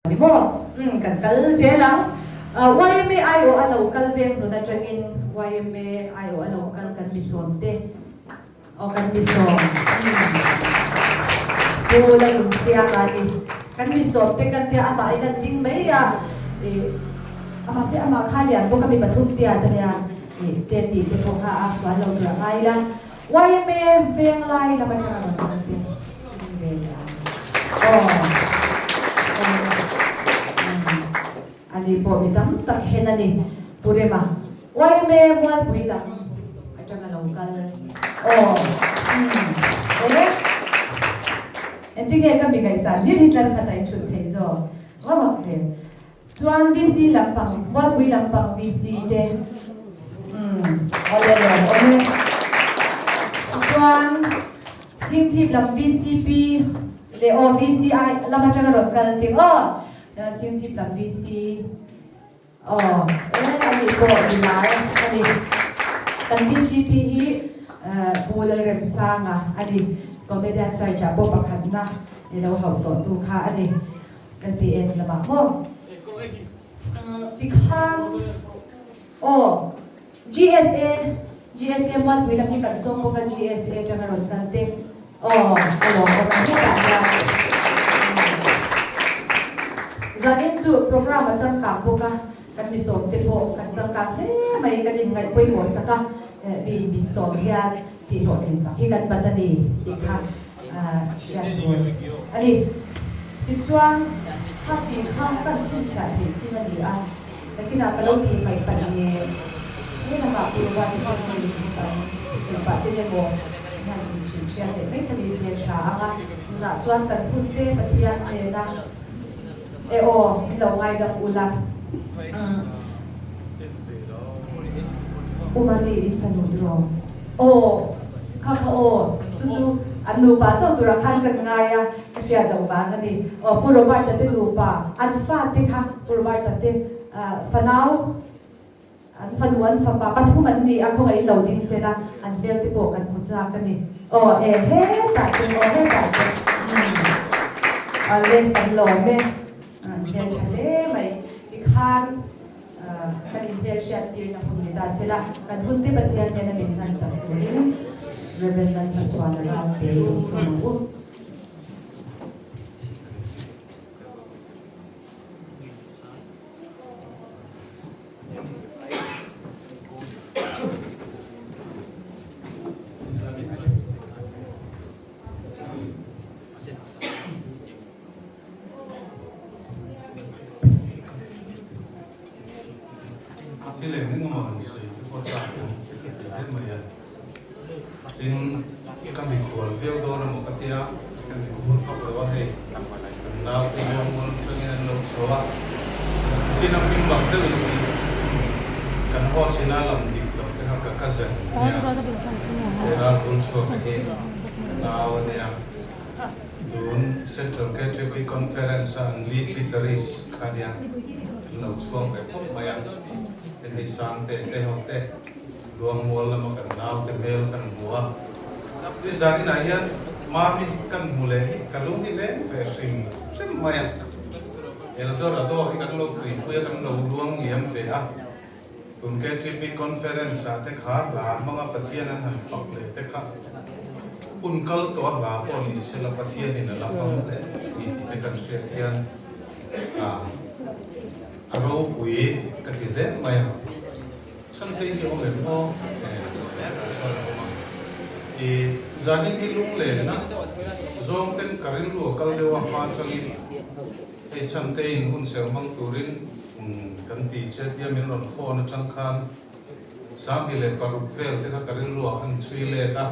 Ni maw? Umm kan kal zel ang. Yma aiawh a lo kal veng hlun atangin yma aiawh a lo kal kan mi sawm te aw kan mi sawm umm Pu Lalungsianga a ni. Kan mi sawm te kan tia amah in an ding mai a ih mahse amah kha lian bawk a mi pathum tiat a nia ih te tih te pawh kha a sual lo tur a ngai ila. Yma veng lai lam atanga rawn kal te an ve leh ang. Aw a ni pawh mi tam tak hen a ni. Pu Rema, yma Mualpui lam atanga lo kal. Aw e engtinge ka mi ngaihsan hlir hi tlar khat a inthut thei zawk va mak ve. Chuan VC lampang, Mualpui lampang VC te umm awle lawm awm e. Chuan Chingchhip lam VCP leh aw VCI lam atanga rawn kal ting aw Chingchhip lam VC aw e ani pawh milai ani. Kan VCP hi Pu Lalremsanga ani, Comedian Search ah pawh pakhatna i lo hauh tawh tu kha ani. LPS lamah maw? Tikhan aw GSA GSA Mualpui lam hi kan sawm bawk a GSA atanga rawn kal te aw a lawm awm ang hetah hian zanin chu program a changkang bawk a kan mi sawm te pawh kan changkang hle mai kan inngaih pawimawh sak a mi min sawm hian tih hlawhtlin sak hi kan bat a ni tih kha hriat tur a ni. Tichuan, kha tih kha kan chhinchhiah theih chin a ni a, nakinah ka lo tih hmaih palh nge he lamah purva te pawh hi kan hrilh pah ten emaw hian inhrilh hriat leh mai kha ni se tha ang a, tunah chuan kan hun te Pathian hnena e aw min lo ngaidam ula. U Mami in fanu draw. Aw, kha kha aw, chu chu an nupa chauh turah khan kan ngai a, ka hriat loh vang a ni. Aw, Pu Robert-a te nupa, an fate kha Pu Robert-a te fanau, an fanu, an fapa pathum an ni a, khawngaih in lo ding se la, an hmel te pawh kan hmu chak a ni. Aw, e hetah te, aw hetah te, umm, ale kan lawm e. An hmel tha hle mai. Tikhan kan inhmel hriat tirna hun ni ta sela, kan hun te Pathian hnena min hlansak turin Rev. Lalhmachhuana Ralte in sawm ang u. Thil eng eng emaw han sawi te pawh chak ang ti hle mai a. Tin, ka mikhual viau dawn emaw ka tia, ka mikhual vak lo a hei, kan naute mual mual atangin an lo chho a. Chin a hming mak deuh in tih kan host ina lam dik loh te kha ka cousin a nia, he ral bul chhuak te hi ka nau a nia. Tun Central KTP Conference a an lead guitarist kha nia an lo chhuang ve khawp mai a, hei hei Sangte te ho te Luangmual lama kan naute hmel kan hmu a, nizan inah hian Mami kan hmu leh hi ka lung hi leng ve hrim hrim mai a, Eldorado hi kan lo tuipui a kan lo luang liam ve a, tun KTP Conference ah te kha hla hmanga Pathian an han fak leh te kha hun kal tawh a hla pawh ni sela Pathianin a la hmang hle ni tih te kan hriat hian a ropui ka ti hle mai a. Chhangte hi awm em aw? I zanin hi lunglena zawng ten ka rilru a kal deuh a hma atangin hei Chhangte in hun ser hmang turin Kan ti che tia min rawn phone atang khan 26 vel te kha ka rilruah an chhui let a,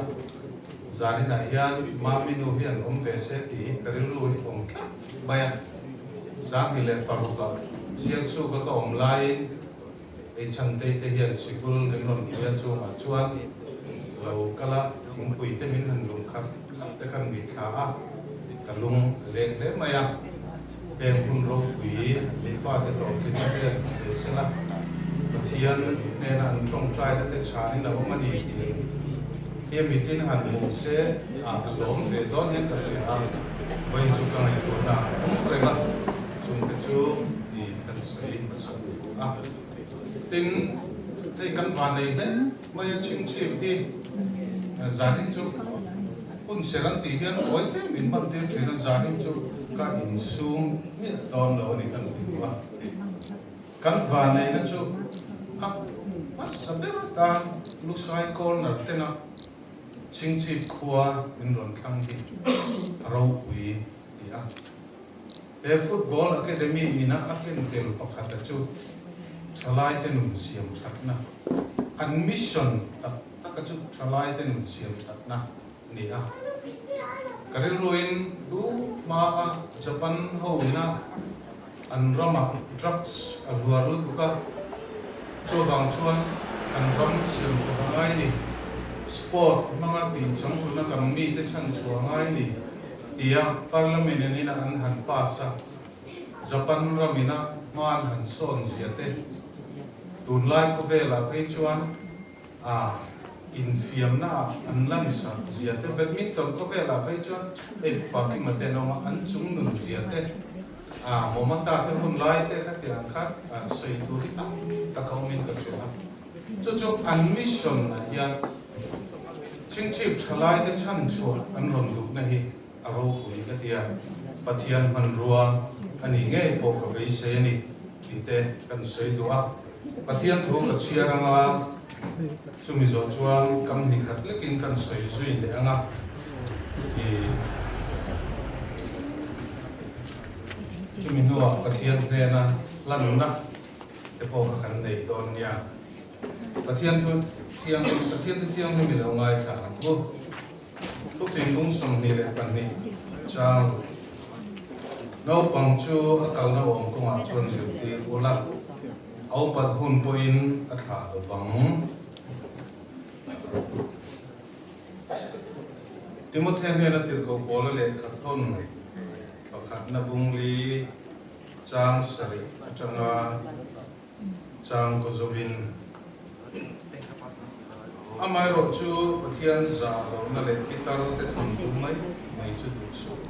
zaninah hian Mami nu hi an awm ve se tih hi ka rilru hi awm tlat mai a. 26 ah Sialsuk a ka awm laiin hei Chhantei te hian sikul min rawn pui a chungah chuan lo kal a, thingpui te min han lung khat khat te khan mitthla a, ka lung a leng hle mai a. Heng hun ropui mi fate hlawhtlinna te ve sela, Pathian hnena an tawngtaina te chhanin a awm a ni tih hi mitin han hmuh se a lawm ve dawn hian ka hria a, vawiin chu ka ngaihtuahna a awm reng a, chungte chu. chu i kan sawi hmasa duh a. Tin, hei kan vannei hle mai a chhingchhip hi zanin chu hun ser an tih hian kawi hle min hman tir thin a, zanin chu ka insum miah dawn lo a ni kan ti duh a. Kan vanneihna chu a hmasa ber atan Lusai Corner tena Chhingchhip khua min rawn thlang hi a ropui ti a. He Football Academy ina a ken tel pakhata chu thalaite nun siam thatna, an mission tak taka chu thalaite nun siam thatna a ni a. Ka rilruin tu hmaa Japan ho ina an ramah drugs a hluar lutuk a, chuvang chuan kan ram siam that a ngai ni, sport hmanga tih changtluna kan mite chhan chhuah a ngai ni. Tia Parliament in ina an han pass a, Japan ram ina hma an han sawn zia te, tunlai khawvelah phei chuan a infiamna ah an lansak zia te, badminton khawvelah phei chuan hei Pakima te an awm a, an chung nun zia te, a Momata te hun lai te kha tiang khan sawi tur hi tam tak a awmin ka hria a. Chu chu an mission ah hian Chhingchhip thalaite chhanchhuah an rawn duhna hi a ropui ka ti a, Pathian hmanrua a nih ngei pawh ka beisei a ni tih te kan sawi duh a. Pathian thu ka chhiar anga chumi zawh chuan kam ni khat lekin kan sawi zui leh anga i chumi hnuah Pathian hnena hlanna te pawh kha kan nei dawn nia. Pathian thu thiang Pathian thu thianghlim i lo ngaithla ang u. Thufing bung 22 chang ruk. Naupang chu a kalna awm kawngah chuan zirtir ula, a upat hun pawhin a thlah lo vang. Timothy hnena tirhkoh Paula lehkha thawn pakhatna bung li Chang sarih atanga chang kaw zawin amaherawh chu Pathian zah lohna leh pitar te thawnthu mai mai chu duh suh.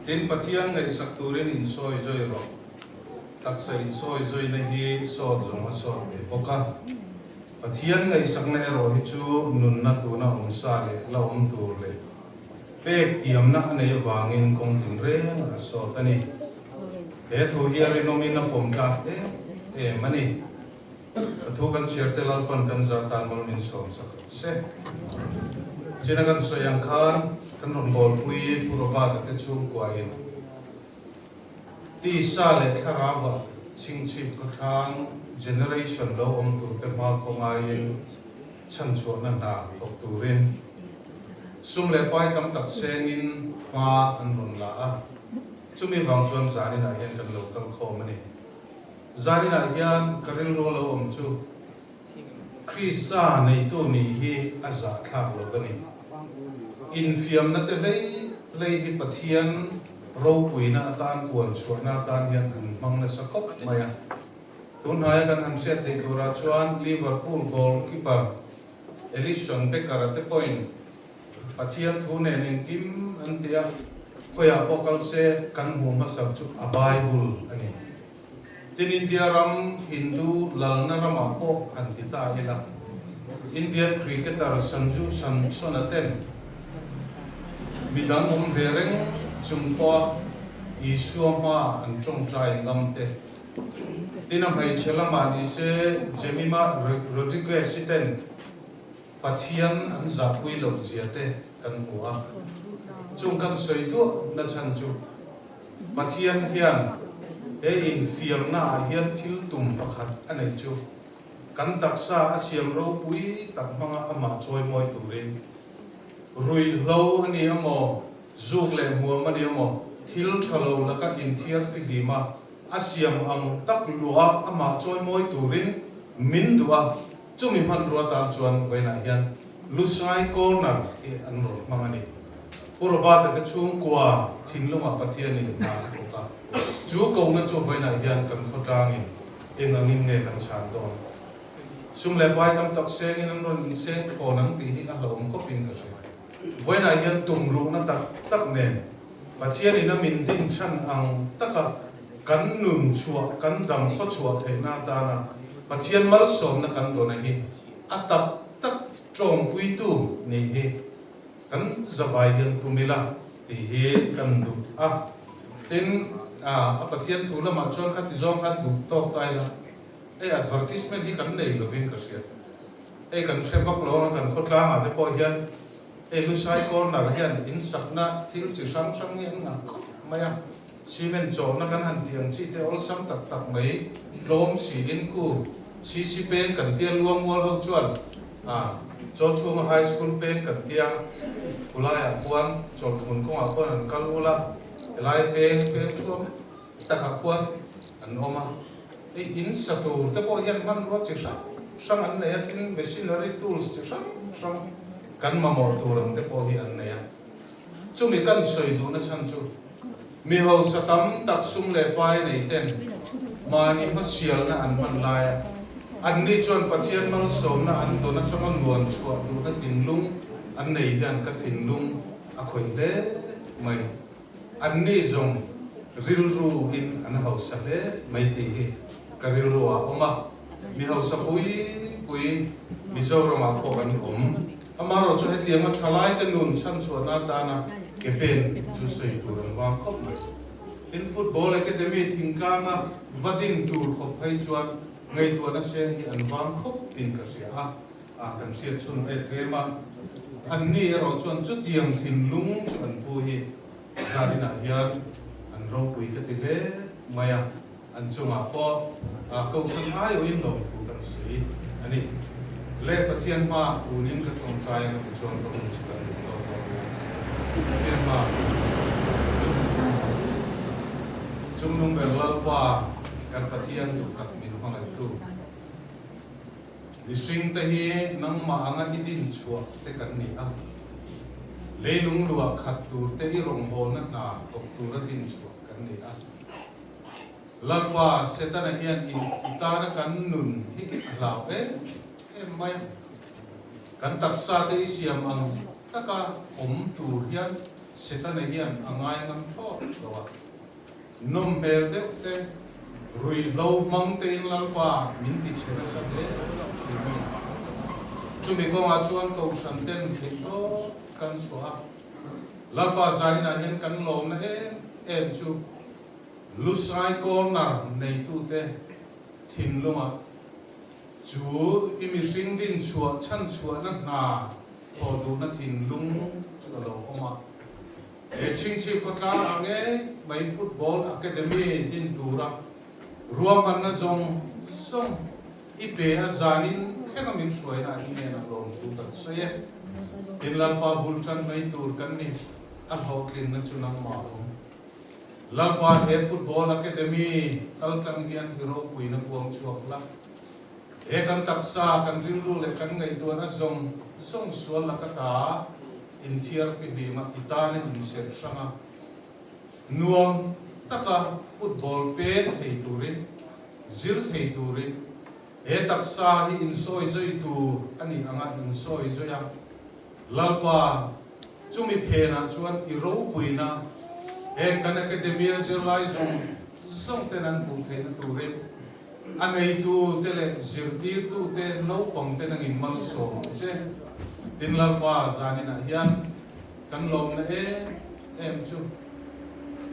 Tin, Pathian ngaihsak turin insawi zawi rawh. Taksa insawi zawina hi sawt zawng a sawt ve bawk a. Pathian ngaihsakna erawh hi chu nunna tuna awm sa leh la awm tur leh Pek tiamna a nei avangin kawng tin reng a sawt a ni. He thu hi a rinawmin a pawm tlak em em a ni. Ka thu kan chhiar te Lalpan kan zar tan mal min sawm sak rawh se. China kan sawi ang khan kan rawn bawlpui Pu Robert-a te chhungkuain tisa leh thlarauah chhingchhip khawthlang generation lo awm turte hma kawngaiin chhanchhuahna hna thawk turin sum leh pai tam tak sengin hma an rawn la a, chumi vang chuan zaninah hian kan lo kal khawm a ni. Zaninah hian ka rilru lo awm chu Krista neitu nih hi a zahthlak lo va ni. Infiamna te hlei hlei hi Pathian ropuina atan puanchhuahna atan hian an hmang nasa khawp mai a. Tunhnaia kan han hriat theih turah chuan Liverpool goalkeeper Alisson Becker-a te pawhin Pathian thu nen engkim an ti a, khawiah pawh kal se kan hmuh hmasak chu a Bible a ni. Tin, India ram Hindu lalna ramah pawh han ti ta ila, Indian cricketer Sanju Samson-a ten midang awm ve reng chung pawha Isua hmaah an tawngtai ngam te, Tin a hmeichhe lamah ni se Jemima Rodriguez hi ten Pathian an zahpui loh zia te kan hmu a, chung kan sawi duah na chhan chu Pathian hian he infiamna ah hian thil tum pakhat a neih chu kan taksa a siam ropui tak hmanga amah chawimawi turin ruihhlo a ni emaw zuk leh hmuam a ni emaw thil tha lo laka inthiar fihlim a A siam ang tak luah amah chawimawi turin min duh a, chumi hmanrua tan chuan vawiinah hian Lusai Corner hi an rawn hmang a ni. Pu Robert-a te chhungkua thinlungah Pathianin hna a thawk a, chu kohna chu vawiinah hian kan khawtlangin eng angin nge kan chhan dawn? Sum leh pai tam tak sengin an rawn inseng thlawn ang tih hi a hlauhawm khawpin ka hria. Vawiinah hian tumruhna tak tak nen Pathianin a min din chhan ang taka. kan nun chhuah, kan dam khaw chhuah theihna atana Pathian malsawmna kan dawna hi a tak tak tawngpuitu nih hi kan zavai hian tum ila tih hi kan duh a. Tin, a Pathian thu lamah chuan khati zawng khan duh tawk ta ila, hei advertisement hi kan nei lovin ka hria. Hei kan hre vak lo ang a, kan khawtlangah te pawh hian hei Lusai Corner hian in sakna thil chi hrang hrang hi an ngah khawp mai a, cement chawhna kan han tih ang chi te awlsam tak tak mai tlawm siin ku CC peng kan tia Luangmual ho chuan ah Chawchhunga High School peng kan tia khulaiah khuan Chawlhmun kawngah khuan an kal ul a, helai peng peng thuam takah khuan an awm a, hei in sa tur te pawh hian hmanrua chi hrang hrang an nei a, tin machinery tools chi hrang hrang kan mamawh tur ang te pawh hi an nei a. Chumi kan sawi duhna chhan chu mi hausa tam tak sum leh pai nei ten mahni hmasialna an hman lai a, anni chuan Pathian malsawmna an dawn atanga nuan chhuah duhna thinlung an nei hian ka thinlung a khawih hle mai. Anni zawng rilru in an hausa hle mai tih hi ka rilru ah awm a, mi hausa pui pui Mizoram ah pawh an awm. Amaherawh chu hetianga thalai te nun chhanchhuahna atana ke pen chu sawi tur an vang khawp mai. Tin, Football Academy thingtlanga va din tur khawp phei chuan ngaihtuahna seng hi an vang khawp in ka hria a. A kan hriat chhun e tlem a, anni erawh chuan chutiang thinlung chu an pu hi zarinah hian an ropui ka ti hle mai a, an chungah pawh Kohhran aiawhin lawmthu kan sawi a ni. Le Pathian hma tunin ka tawngtai ang ti chuan ka hun chu kan duh tawk tawh mai a, Pathian hma Chungnung ber Lalpa kan Pathian duh tak min hmangaihtu. Mihring te hi nangmah anga i din chhuah te kan ni a, leilung luah khat tur te i rawngbawlna hna thawk tura din chhuah kan ni a. Lalpa, Setana hian in i tana kan nun hi a hlau em em mai a, kan taksa te i siam ang taka awm tur hian Setana hian a ngai ngam thlawt lo a. Nawm hmel deuh te, ruihhlo hmang tein Lalpa min ti chhe nasa hle thin a ni. Chumi kawngah chuan Kohhran ten theihtawp kan chhuah a, Lalpa zaninah hian kan lawmna em em chu Lusai Corner neitute thinlungah chu i mihring dinchhuah chhanchhuahna hna thawh duhna thinlung chu a lo awm a. He chhingchhip khawtlang ah ngei mai Football Academy din tura ruahmanna zawng zawng i pe a zanin thlenga min hruaina ah i hnenah lawmthu kan sawi e. Tin Lalpa bul tan mai tur kan ni, a hlawhtlinna chu nangmah a awm. Lalpa he Football Academy kaltlang hian i ropuina puang chhuak la. He kan taksa, kan rilru leh kan ngaihtuahna zawng zawng sual laka ta inthiar fihlim a, i tana inserh hrang a, nuam taka football pen thei turin, zir thei turin, he taksa hi insawi zui tur a nih anga insawi zui a, Lalpa, chumi phenah chuan i ropuina heng kan academia zirlai zawng zawng ten an hmuh theihna turin, A neitu te leh zirtirtu te naupang te nangin malsawm ang che. Tin Lalpa zaninah hian kan lawmna em em chu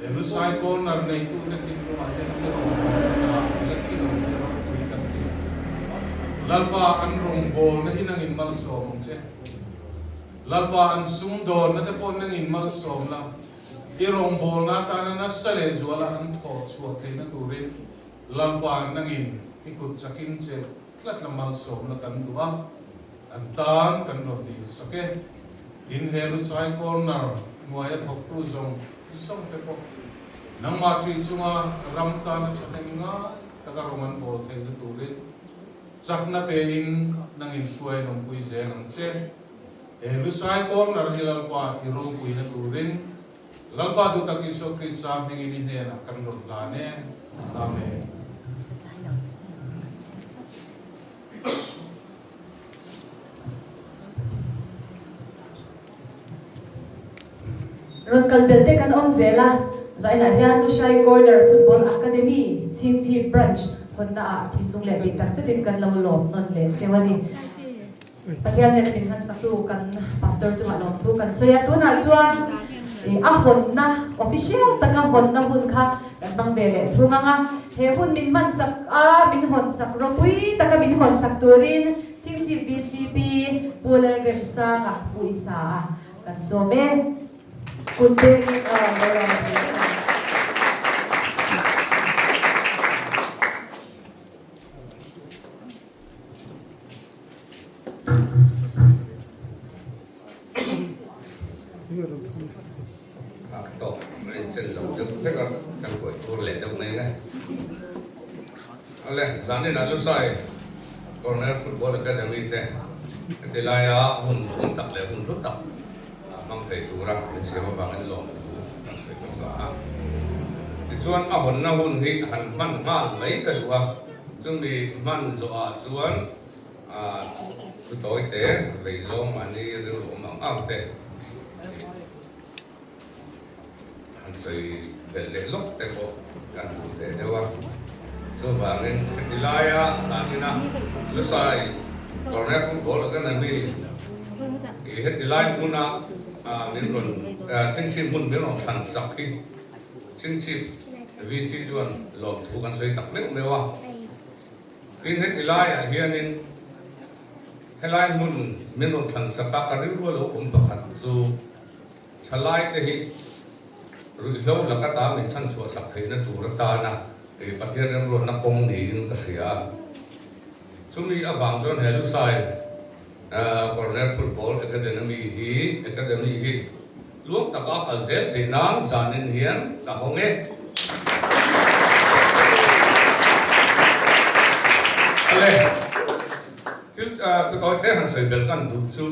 he Lusai Corner neitu te thinlungah hian i rawngbawlna hna la thi lo hi ropui kan ti. Lalpa an rawngbawlna hi nangin malsawm ang che. Lalpa an sumdawnna te pawh nangin malsawm la, i rawngbawlna atana nasa leh zuala an thawh chhuah theihna turin Lalpa nangin i kut chakin che tlat la malsawmna kan duh a, an tan kan rawn dil sak e. Tin he Lusai Corner hnuaia thawktu zawng zawng te pawh nangmah ṭih chunga ram tana ṭhahnem ngai taka rawng an bawl theihna turin chakna pein nangin hruai nawmpui zel ang che. He Lusai Corner hi Lalpa i ropuina turin Lalpa duhtak Isua Krista hmingin i hnenah kan rawn hlan e. Amen. Rawn kal bel te kan awm zel a. Zainah hian Lushai Corner Football Academy, Chhingchhip Branch hawnna ah thinlung leh tih tak zetin kan lo lawm nawn leh cheu a ni. Pathian nen min hmansaktu kan Pastor chungah lawmthu kan sawi a, tunah chuan a hawnna, official taka hawnna hun kha kan hmang ve leh thung ang a. He hun min hmansak a, min hawnsak ropui taka min hawnsak turin Chingchip VCP Pu Lalremsanga Puisa a kan sawm e. Kut bengin a rawn lo rawn thei reng ang. A tawk rinchen lo deuh vek a, kan buai thur leh deuh mai nge. Ale, zanin ah Lusai Corner Football Academy te heti laia hun hun tak leh hun hlu tak hmang thei tura min siam avangin lawmthu kan sawi hmasa a. Tichuan a hawnna hun hi han hman nghal mai ka duh a, chumi hman zawhah chuan thu tawi te, vei zawng mahni rilru awm ang ang te han sawi belh leh lawk te pawh kan duh ve deuh a. Chuvangin heti laia zanina Lusai Corner Football Academy i heti lai hmuna min rawn chhingchhip hmun min rawn thlan sak hi chhingchhip VC chuan lawmthu kan sawi tak meuh meuh a. Tin, heti laiah hianin helai hmun min rawn thlan sak a, ka rilru a lo awm pakhat chu Thalaite hi ruihhlo laka ta min chhanchhuah sak theihna tur atana Pathian remruatna kawng niin ka hria a. Chumi avang chuan he Lusai Corner Football Academy hi Academy hi tluang taka kal zel theih nan zanin hian ka hawng e. Ale, thil thutawi te han sawi belh kan duh chu.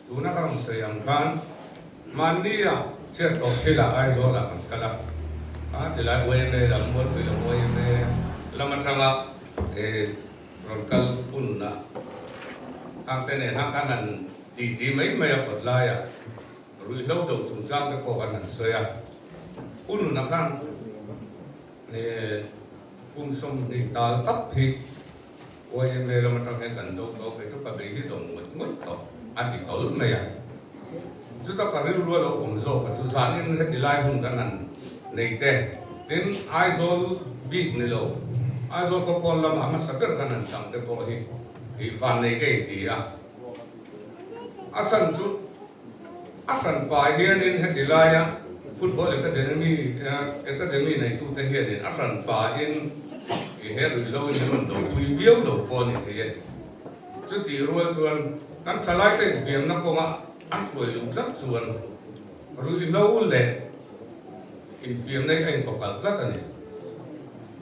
Tuna ka rawn sawi ang khan mahnia chhiat tawh thilah Aizawlah kan kal a, a tilai YMA lam, Mualpui lam YMA lam atanga rawn kal hunna khangte nen khan kan han titi mai mai a kawt laiah ruihhlo do chungchang te pawh kan han sawi a, hunna khan kum 20 tal tak hi YMA lam atang hian kan do tawh kei chu ka bei hi dawng ngawih ngawih tawh a ti tawlh mai a. Chuta ka rilru a lo awm zawk a chu zanin heti lai hun kan han nei te tin Aizawl bik ni lo Aizawl khaw pawn lama hmasa ber kan han chang te pawh hi ih vannei ka inti a. A chhan chu a hranpa hianin heti laia Football Academy Academy neitute hianin a hranpain i he ruih loin an rawn dopui viau lo pawh a ni thei e. Chutih rual chuan kan thalaite infiamna kawnga an hruai luh tlat chuan ruihhlo leh infiamna hi a inkawkalh tlat a ni.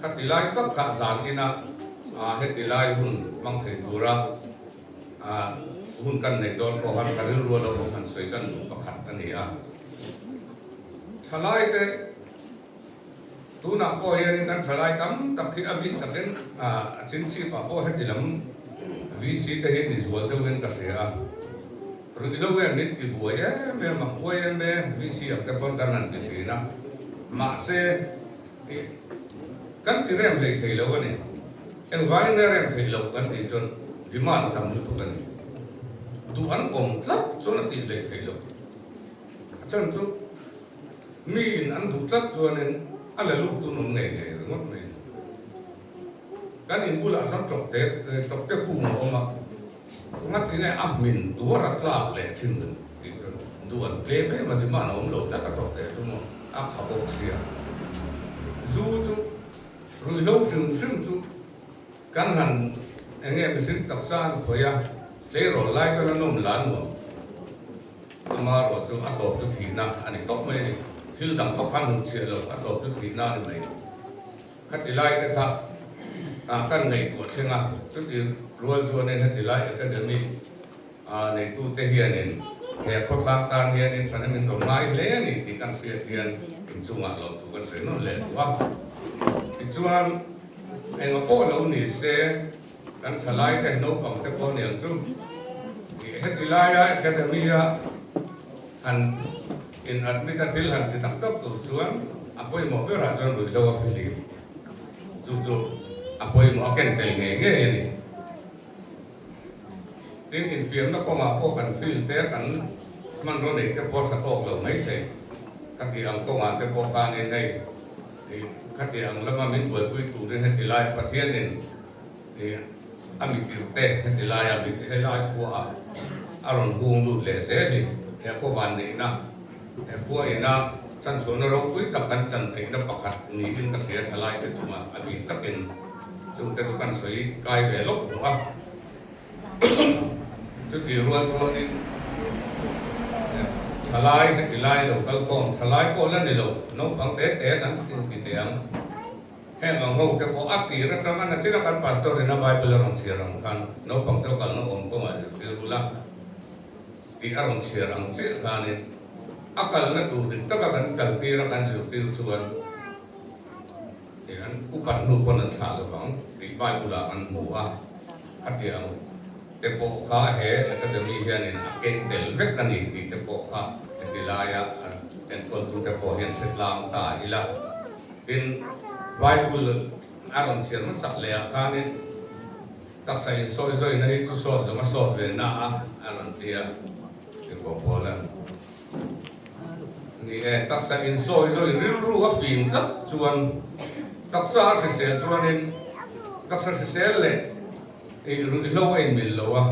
Khati lai tak kha zan ina heti lai hun hmang thei tura hun kan neih dawn pawh khan ka rilru a lo awm han sawi kan duh pakhat a ni a. Thalaite tunah pawh hianin kan thalai tam tak hi a bik takin a chingchipah pawh heti lam VC te hi ni zual deuhin ka hria a. Ruihhlo hian min ti buai em em ang, YMA VC ang te pawn kan han ti thin a. Mahse kan ti rem hlei thei lo a ni. Engvangin nge rem theih loh kan tih chuan demand tam lutuk a ni. Duh an awm tlat chuan a tih hlei theih loh. A chhan chu miin an duh tlat chuanin a la lut tun awm ngei ngei ringawt mai a ni. Kan in bulah chuan tawkte tawkte kung a awm a, ngati nge a hmin tuar a tlak leh thin tih chuan duh an tlem em a, demand a awm lo tlat a tawkte chu maw a kha bawk sia. Zu chu Ruihhlo hrim hrim chu kan han eng nge mihring taksa an khawih a, tleirawl lai chuan a nawm la nuam. Amaherawh chu a tawp chu thihna a ni tawp mai a ni. Thil dang pawh khan hmu chhiah lo, a tawp chu thihna a ni mai. Khati lai te kha kan ngaihtuah thleng a, chuti rual chuanin heti lai academy Neitute hianin he khawtlang tan hianin thahnem in rawn ngai hle a ni tih kan hriat hian inchungah lo thu kan sawi nawn leh duh a. Tichuan, enga pawh lo ni se kan thalaite naupang te pawh aniang chu heti laia academy-a han. In admit a thil han ti tak tak tur chuan a pawimawh berah chuan ruihhlo a fihlim. Chu chu a pawimawh a ken tel ngei ngei a ni. Tin, infiamna kawngah pawh kan field te kan hmanraw neih te pawh tha tawk lo mai thei. Khati ang kawngah te pawh khanin hei khati ang lama min buaipui turin heti lai Pathianin a mitir te heti laia helai khuaah a rawn hung lut leh zel hi he khua vanneihna he khua ina chanchhuahna ropui tak kan chan theihna pakhat niin ka hria tha lai te chungah a bik takin chungte chu kan sawi kai ve lawk duh a. Chutih rual chuanin thalai heti lai lo kal khawm thalai pawh la ni lo naupang te te kan ti teh ang. Heng ang ho te pawh a tir atanga nachina kan pastor ina Bible a rawn chhiar ang khan naupang chu kalna awm kawngah zirtir ula tih a rawn chhiar ang chiah khanin a kalna tur dik taka kan kaltir a kan zirtir chuan an upat hnu pawn an thlah lovang tih Bible ah kan hmu a, khatiang te pawh kha he academy hianin a keng tel vek a ni tih te pawh kha heti laia enkawltute pawh hian hre tlang ta ila. Tin, Bible a rawn chhiar hmasak leh ah khanin taksa insawi zawina hi chu sawt zawng a sawt ve na a a rawn ti a, Tirhkoh Paula'n. Ni e, taksa insawi zawi rilru a fim tlat chuan taksa a hrisel chuanin taksa hrisel leh ruihhlo a inmil lo a,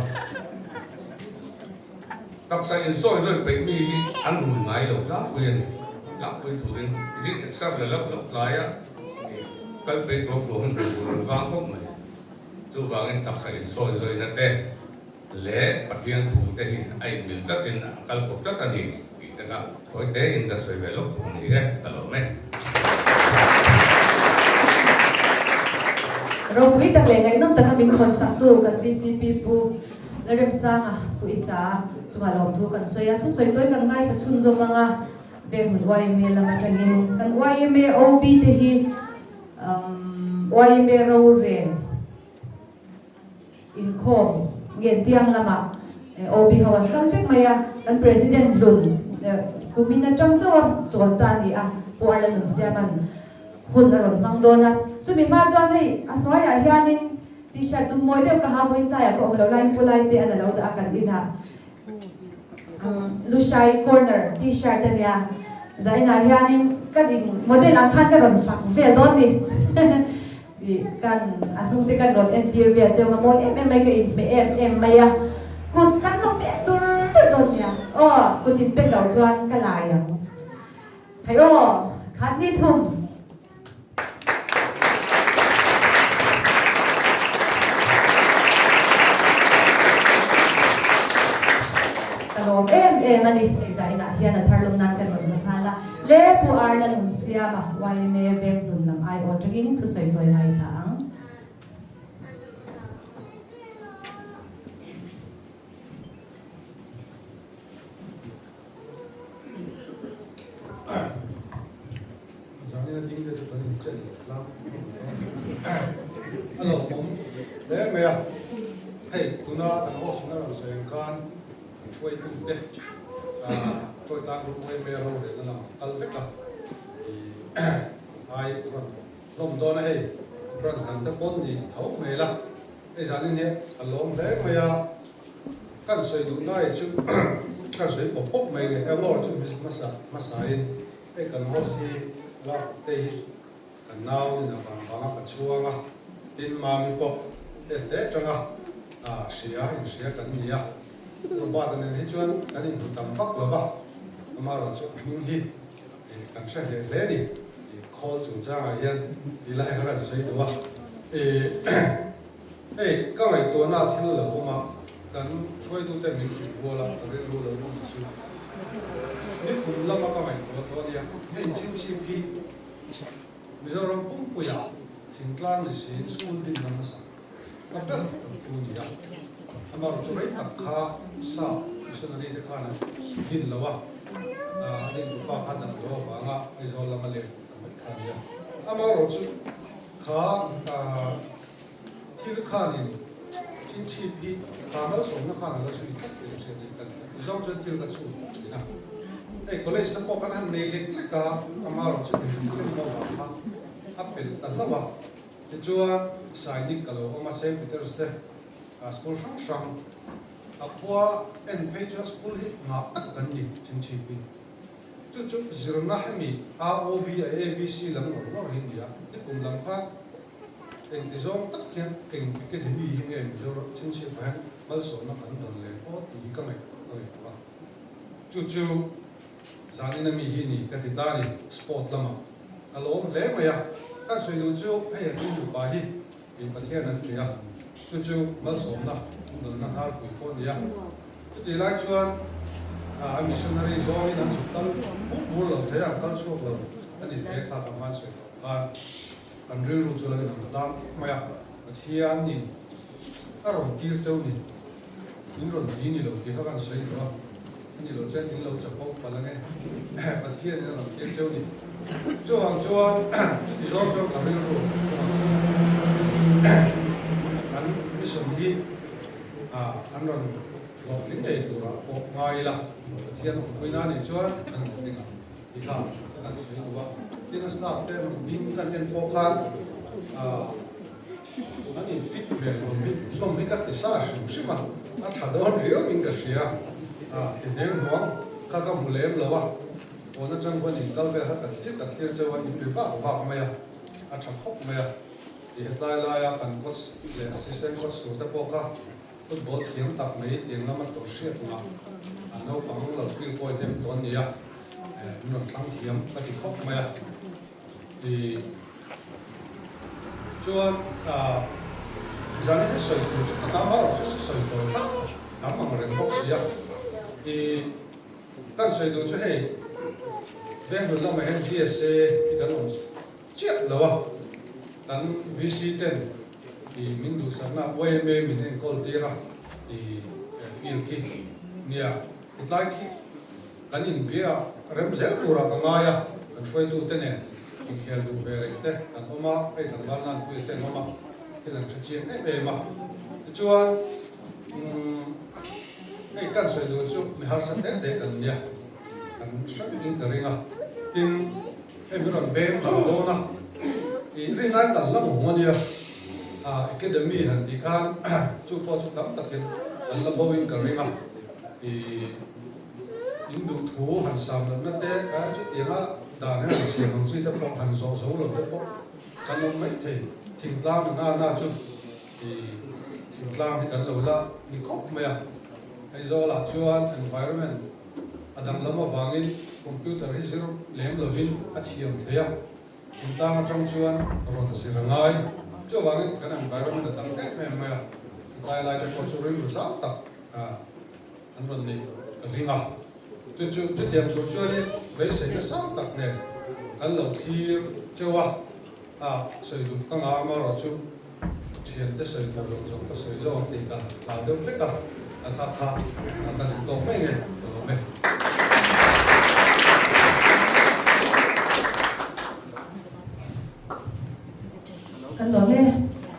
Taksa insawi zawi peih mi hi an rui ngai lo tlangpui a ni. Tlangpui turin zing exer la loh loh tlaia kal peih tuam tuam in rui tur an vang khawp mai. Chuvangin taksa insawi zawina te leh Pathian thu te hi a inmil tlatin a kal kawp tlat a ni tih te kha hawi tein ka sawi ve lawk thung ni e, ka lawm e. Ropui tak leh ngaihnawm taka min khawnsak tu kan vcp Pu Lalremsanga Pu Isa chungah lawmthu kan sawi a, thusawi tawi kan ngaithla chhunzawm ang a, Venghmun yma lam atangin kan yma OB te hi yma rorel inkhawm nge tiang lamah OB ho an kal vek mai a, kan President hlun kumin atang chauh a chawl ta a ni a, Pu Arla Nunsiaman hun a rawn hmang dawn a, chumi hma chuan hei a hnuaiah hianin T-shirt dum mawi deuh ka ha vawiin tlaiah ka awm lo laiin pu lai te an alo dah a kan inah Lushai corner T-shirt a nia zainah hianin ka in model ang khan ka rawn fak vel dawn ni tih kan a hnung te kan rawn entir vel cheu nga mawi em em mai ka inhmeh em em mai a kut kan lo pek dur dur dawn nia aw kut in pek loh chuan ka lai ang thei aw khat ni thum. Ka lawm em em a ni. Hei zainah hian a thar lawm nan kan rawn la nghal a. Le Pu Arla Nunsiama yma Veng hnun lam aiawh atangin thusawi tawi ngaithla ang. Zanin a ding te chu kan inchen leh tlang a lo awm hle mai a, hei tuna kan host in a rawn sawi ang khan kan hruaitu te chawi tlang rum mai mai a rorelna lam an kal vek a, ai rawn hlawm dawn a hei branch dang te pawn ni tho mai la, hei zanin hi a lawm hle mai a. Kan sawi duh lai chu kan sawi pawp pawp mai le, engawr chu hmasa hmasain hei kan host hi lak te hi kan nau in a vang vang a ka chhuang a, tin mami pawh he hle tanga hria in hria kan ni a, Robert-a nen hi chuan kan inhmu tam vak lo va, amaherawhchu a hming hi kan hre hle hle a ni, khawl chungchangah hian ti lai kha kan sawi duh a. Hei, ka ngaihtuahna thil lo awm a, kan hruaitute min hrilh rual a, ka rilru lo awm chu nikum lama ka ngaihtuah tawh a nia. Hei chimchip hi Mizoram pumpuiah thingtlang ni siin school dinna hmasa ka ber tam tu a ni a. Amaherawh chu rei tak kha sap missionary te khan an din lo a, a dintupa khan an lo avanga Aizawl lama let ta mai kha a nia. Amaherawh chu kha Thil khanin chingchhip hi kha malsawmna khan a la zui tlat tih a hriat a ni. Kan Mizo chuan thil ka chhut thin a. hei college te pawh kan han nei lek lek a, amaherawhchu engtin emaw vang kha a pel ta hlauh a. Tichuan Sainik ka lo awm a, Saint Peter's te school hrang hrang a khua en phei chuan school hi ngah tak kan ni chhingchhipin. Chu chu zirna hemi AOB a ABC lam ngawr ngawr hi a ni a, nikum lam khan Engti zawng tak hian eng academy hi nge Mizoram chhingchhiatah hian malsawmna kan dawn leh aw tih hi ka ngaihtuah a. Chu chu zanin ami hi ni ka ti ta a ni, sport lamah ka lawm hle mai a. Kan sawi duh chu hei an nupa hi kei Pathian an ṭih a, chu chu malsawmna an dawnna hnarpui pawh a ni a. Chutih lai chuan a missionary zawngin an zuk kal bur bur lo thei a, an kal chhuak lo a ni thei a, kha ka hman sawi tawh khan. Kan rilru chu lo inang tlang khawp mai a, Pathianin a rawn tir cheu ni, in rawn ti ni lo tih kha kan sawi duh a, a ni lo chuan in lo chapo palh ange, Pathianin a rawn tir cheu ni. Chuvang chuan chuti zawng chuan ka rilru chuan kan mission hi an rawn hlawhtling ngei turah pawh ngai ila, Pathian awmpuina anih chuan kan hlawhtling ang. Ti kha ka kan sawi duh a, tin a staff te rawn ding kan en pawh khan an in fit hmel hlawm hi hlawm hi ka ti sa hrim hrim a, a tha dawn riau in ka hria a, ti hneng hnuang kha ka hmu lem lo a, pawn atang huan in kal vel kha ka thlir ka thlir cheu a, in ri vak vak mai a, a tha khawp mai a, ti hetlai laia kan coach leh assistant coach tur te pawh kha Football thiam tak mai tiang lama tawh hriat ngah a naupang lo kil pawh i hnem tawh a nia, min rawn thlang thiam ka ti khawp mai a. Ti chuan zanin hi sawi tur chu ka tam a, rawh chu sawi tawi tak tam ang reng bawk si a. Ti kan sawi duh chu hei Venghmun lamah hian GSA hi kan awm chiah lo a, kan VC ten I min duhsakna yma min enkawl tir a i field khi nia hetlai khi kan inbia rem zel turah ka ngai a, kan hruaitute nen inkhel duh ve reng te kan awm a, hei tlangval nan puia te an awm a, thil an hre chiang em em a. Tichuan hei kan sawi duh chu mi harsa te te kan nia, kan hre vekin ka ring a, tin Hei min rawn beng hlauh dawn a, i rinai kal la mawng a nia, Academy han tih khan chu pawh chu tam takin an la bo in ka ring a, i in duh thu han sam lohna te chutianga dan hian han siam ang chi te pawh han zawh zo lo te pawh kan awm mai thei, thingtlang na na chu i thingtlang hi kan lo la ni khawp mai a, Aizawlah chuan environment A danglam avangin computer hi zir lem lovin a thiam thei a, thingtlang atang chuan rawn zir a ngai. Chuvangin kan environment a dang em em mai a, chutlai lai te pawh chu rilru zau tak an rawn neih ka ring a. Chu chu chutiang tur chuanin beiseina sang tak nen kan lo thlir cheu a, a sawi duh ka ngah amaherawhchu, Thiante sawi tur zawng zawng ka sawi zawng tih ka hlau deuh hlek a, a kha kha ka duh tawk mai nge ka lawm e. Kan lawm e,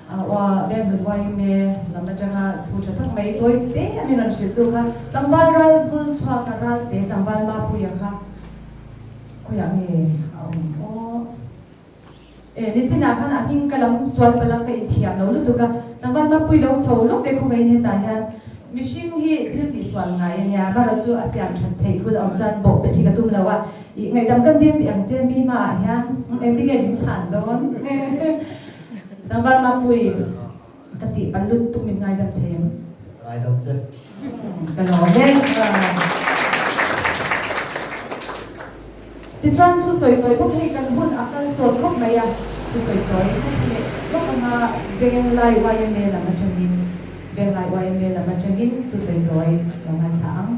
aw Venhmun yma lam atanga thu tha tak mai tawi te a min rawn hrilh tu kha tlangval ral bul chhuak a ral te tlangval Mapuia kha khawiah nge a awm aw. E, nichinah khan a hming ka lam sual palh a, ka inthiam lo lutuk a, tlangval mapui lo chho lawk te khawngaihin hetah hian mihring hi thil tihsual ngai a nia, amaherawh chu a siam that theih hun a awm chuan bawh bet hi ka tum lo a, ih ngaihdam kan dil tih ang che mi hmaah hian engtin nge min chhan dawn? Tlangval mapui ka tih palh lutuk min ngaidam thei em? Ngaidam che. Ka lawm e. Tichuan thusawi tawi bawk hei kan hun a kal sawt khawp mai a, thusawi tawi ka tha leh bawk anga Venglai yma lam atangin Venglai yma lam atangin thusawi tawi lo ngaithla ang.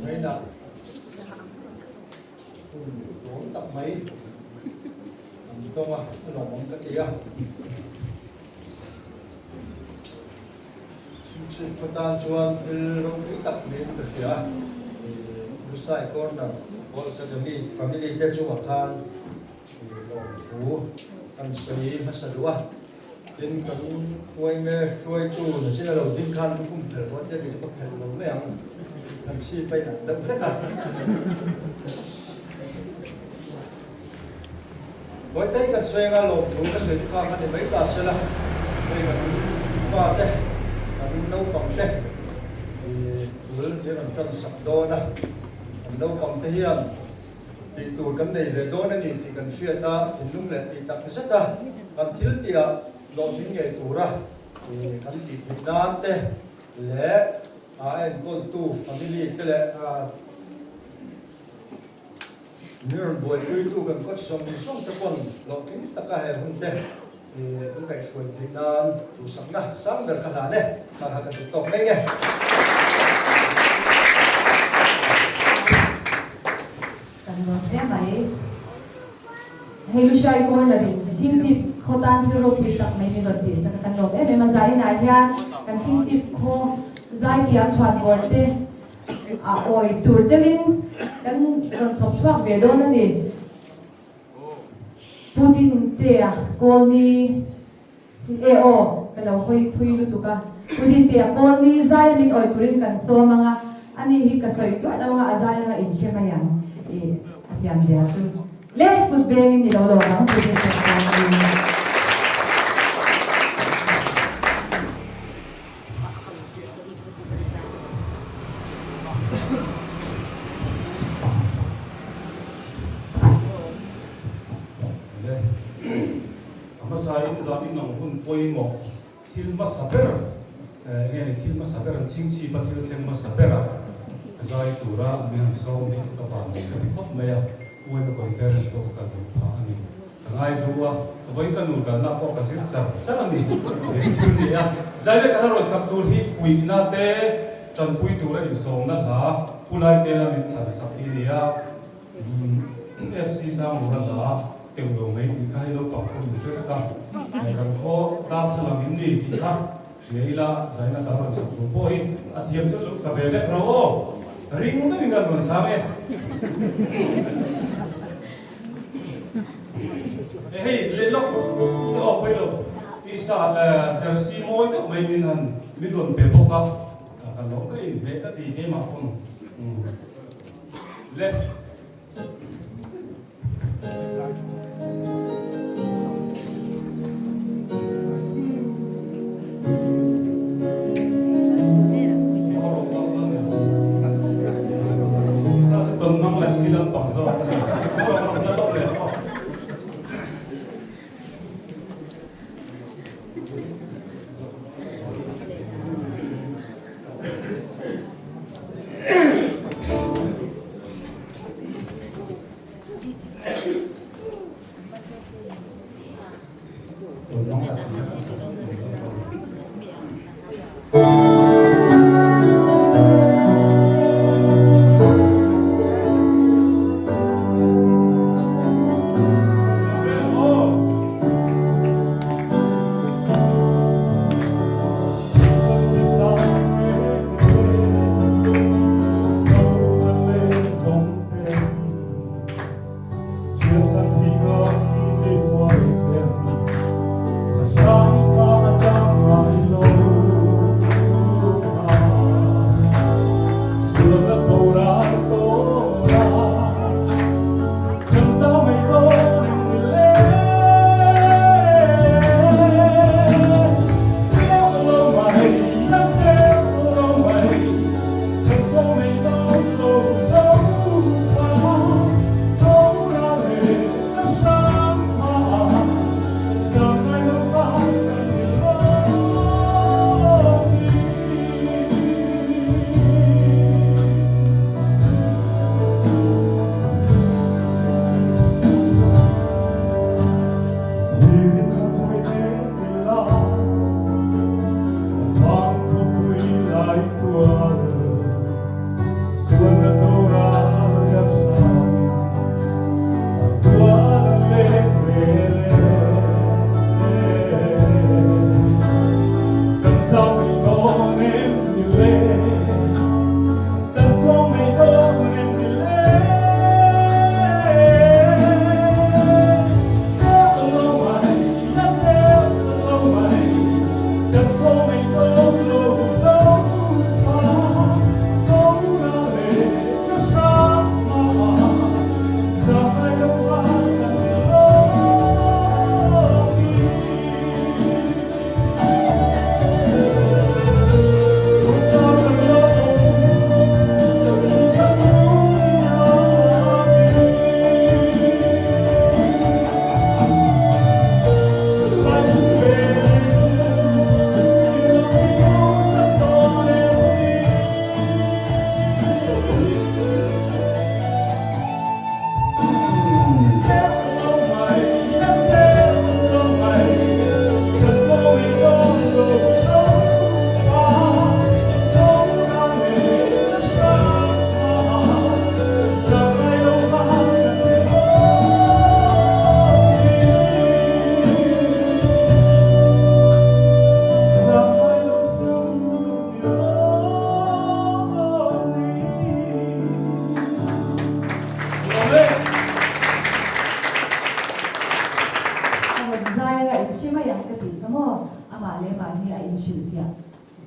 Ngaihna hun lawm tak mai an tawng a, a lawmawm ka ti a. Chhungchhip khaw tan chuan thil ropui tak niin ka hria a, Lusai Corner Football Academy family te chungah khan lawm thu. thu kan sawi hmasa duh a, tin kan uaime hruaitu nachin a lo ding khan lukhum phelh ruat te kei chu ka phelh lo mai ang, kan chhip a inang deuh hlek a. Vawitei kan sawi anga lawmthu ka sawi chu kha kha ni mai ta sela, hei kan fate, kan naupang te i bul hi rawn tan sak dawn a, kan naupang te hian tih tur kan nei ve dawn a ni tih kan hriat a, thinlung leh tih tak zet a kan thil tihah hlawhtling ngei tura i kan tih theih nan te leh a enkawltu family te leh a Mi rawn buaipuitu kan kawt zawng zawng te pawn hlawhtling taka he hun te an ngaihhruai theih nan duhsakna sang ber kha hlan e, kha kha ka duh tawk mai nge. Kan nuam hle mai. Hei Lushai Corner in Chingchip khaw tan thil ropui tak mai min rawn tih sak a, kan lawm em em a. Zainah hian kan Chingchip khaw zaithiam chhuanbawr te A awi tur cheuhin kan rawn chhawp chhuak ve dawn a ni. Pu Dintea Kawlni e aw ka lo hawi thui lutuk a. Pu Dintea Kawlni zai a min awi turin kan sawm ang a, ani hi ka sawi duah lo ang a, a zai anga inhre mai ang i a thiam zia chu. Le kut bengin ni lo lo ang Pu Dintea Kawlni. Le, a hmasain zan inang hun pawimawh thil hmasa ber, enge ni thil hmasa ber an chingchip a thil thleng hmasa ber a zai tura min han sawm hi ka van nei ka ti khawp mai a, Uaima conference pawh ka kal duh phah a ni. Ka ngai hlu a, ka vawi ka nu kalna pawh ka zir char char a ni. He thil ni a, Zaire ka hla rawn sak tur hi fuihna te tanpui tura insawmna hla Pu Laitela min thlan sak hi a ni a, FC Sangmura hla teuh lo mai tih kha hei naupang pawh min hre vek a, kan khaw darthlalang in ni tih kha hria ila Zaina ka rawn sak tur pawh hi a thiam chu lo sa ve vek ro aw, ring deuhin kan rawn sang e. Hei leh lawk te aw pawi lo tisa jersey mawi deuh mai min han min rawn pe bawk a ka lawm ka in ve ka ti keimah pawn le.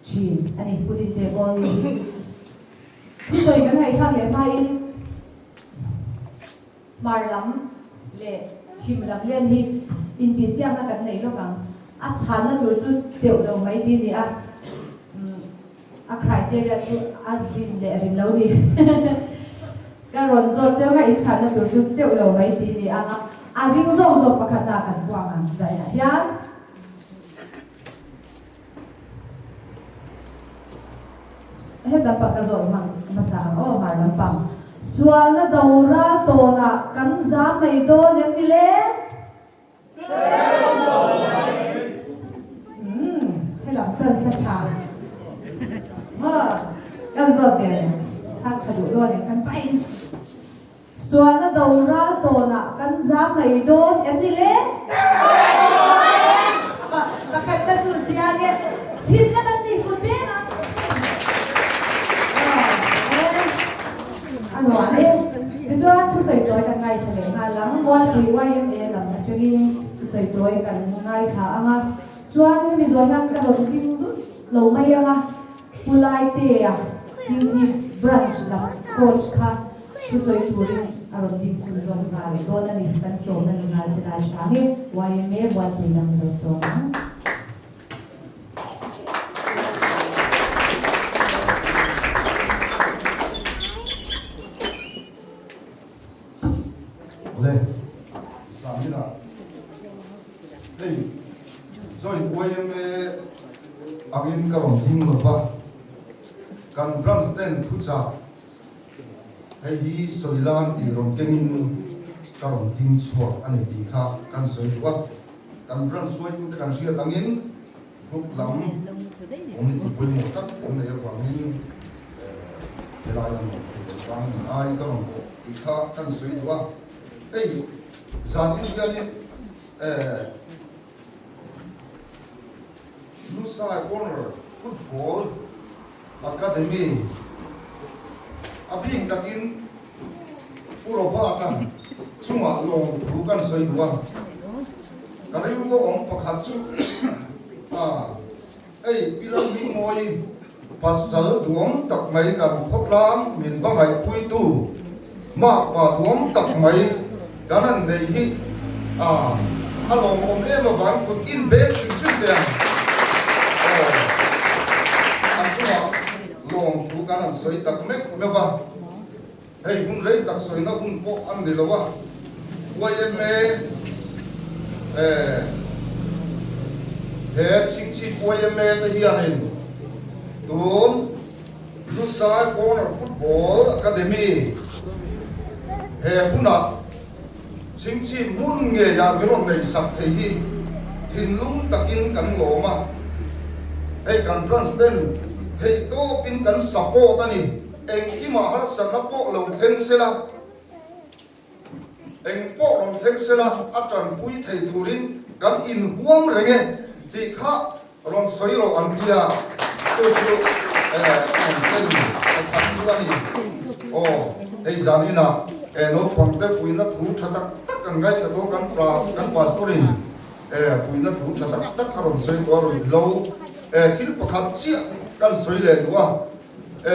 Thin a ni. Pu Dinte Kawlni hi thusawi kan ngaihthlak leh hmain hmar lam leh chhim lam len hi intihsiakna kan nei lawk ang. A chhanna tur chu deuh lo mai ti a ni a, a criteria chu a rin leh rin lo ni. Ka rawn zawt cheu kha inchhanna tur chu deuh lo mai ti a ni a, a ring zawk zawk pakhatna kan puang ang zainah hian. Heta pa ka zawh hmang hmasa ang aw hmar lampang. Sualna do ral tawnah kan zam mai dawn em ni le? Umm helam chan sa tha maw kan zawt ve reng chhak tha duh dawn em kan pahin. Sualna do ral tawnah kan zam mai dawn em ni le? Pakhat na chu chiang e, chhim la kan tih kut vek a. A nuam e. Tichuan thusawi tawi kan ngaithla leh nghal ang. Mualpui YMA lam atangin thusawi tawi kan ngaithla ang a. Chuan hemi zawh hian ka rawn ding zut lo mai ang a. Pu Laitea, Chingchi Branch lam coach kha thusawi turin a rawn ding chhunzawm nghal dawn a ni. Kan sawmna ni nghal se lai hrang e, YMA Bualpui lam lo sawm ang. Awle, Samina, hei join YMA angin ka rawn ding lo va, kan branch ten thuchah hei hi sawi lan tih rawn kengin ka rawn ding chhuak a ni tih kha kan sawi duh a, kan branch hruaitute kan hriat angin group lam committee pawimawh tak an neih avangin helai an rawn thei lo vang ni ai ka rawn bawh tih kha kan sawi duh a, hei zan in hianin Lusai Corner Football Academy a bik takin Pu Robert-a chungah lawmthu kan sawi duh a, ka rilru a awm pakhat chu a hei Pi Lalhmingmawi pasal duhawm tak mai kan khawtlang min va ngaihpuitu makpa duhawm tak mai kan han nei hi a a lawmawm em avangin kut in beng hrim hrim teh ang aw a chungah lawmthu kan han sawi tak meuh meuh a. Hei hun rei tak sawina hun pawh an ni lo a, YMA eh he Chingchhip YMA te hianin tun Lusai Corner Football Academy he hunah Chingchhip hmun ngeiah min rawn neihsak thei hi thinlung takin kan lawm a, hei kan branch ten theihtawpin kan support a ni. Engkimah harsatna pawh lo thleng sela, eng pawh rawn thleng sela a tanpui thei turin kan inhuam reng e tih kha rawn sawi rawh an ti a, chu chu an thlen pakhat chu a ni. Aw, hei zan inah naupangte puihna thu tha tak tak kan ngaithla tawh kan kan pastor-in puihna thu tha tak tak a rawn sawi tawh a ruih lo. Thil pakhat chiah kan sawi leh duh a. E,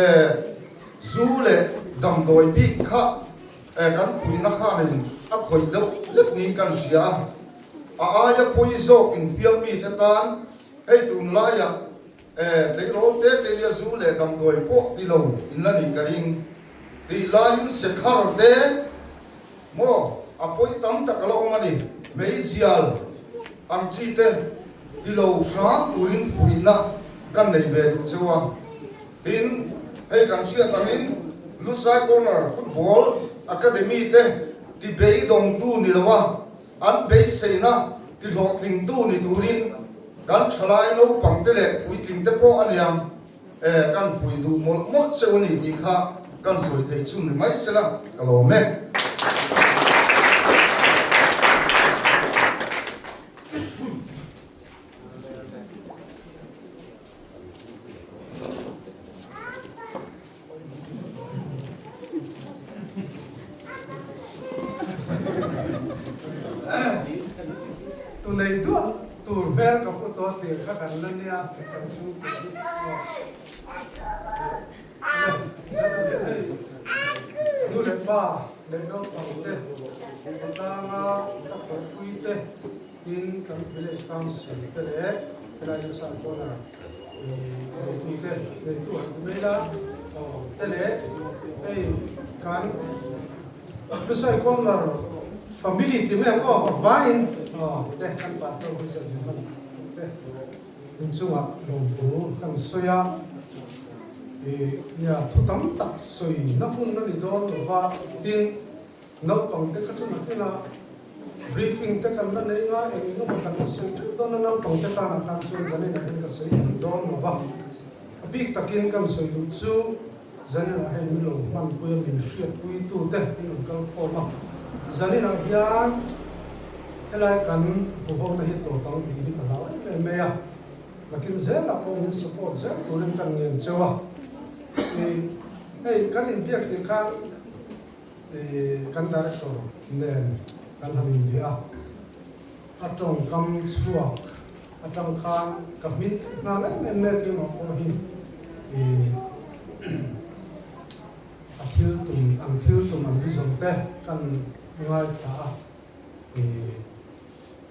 zu leh damdawi bik kha e kan fuihna khanin a khawih deuh lek niin kan hria a, a aia pawi zawk infiam mite tan hei tunlaiah e tleirawl te te nia zu leh damdawi pawh ti lo in la nih ka ring tih laiin sekhar te maw a pawi tam tak a la awm a ni, meizial ang chi te ti lo hram turin fuihna kan nei ve duh cheu a. Tin, hei kan hriat angin Lusai Corner Football Academy te ti beidawngtu ni lo a, an beiseina ti hlawhtlingtu ni turin kan thalai naupangte leh puitlingte pawh a niang e, kan fuih duh mawlh mawlh cheu a ni tih kha kan sawi theih chhun ri mai sela ka lawm e. Tunei duah tur hmel ka hmu tawh tir kha kan la nia kan chhungkua hi. pa leh naupang te khawtlanga ka thawhpui te tin kan village council te leh helai Lusai corner neitu te neitu han ti mai la te leh hei kan Lusai corner family ti mai ang aw vaiin te kan pastor hun serh hman te. Inchungah lawmthu kan sawi a, ih nia thu tam tak sawi na hun a ni dawn lo va, tin naupang te kha chu nakin a briefing te kan la nei nga eng eng emaw kan la sawi teuh dawn a, naupang te tanah khan chuan zaninah hian ka sawi tam dawn lo va, a bik takin kan sawi duh chu zaninah hei min lo hmanpui a min hriatpui tu te min rawn kal khawm a, zaninah hian. Helai kan huhona hi tawp ang tih hi ka hlau em em mai a, nakin zelah pawh min support zel turin kan ngen cheu a. Ih hei kan inbiak tih khan ih kan director nen kan han inbia a, a tawngkam chhuak atang khan ka hmin nghal em em mai a keimah pawh hi ih a thil tum an thil tum an vision te kan ngaithla a. Ih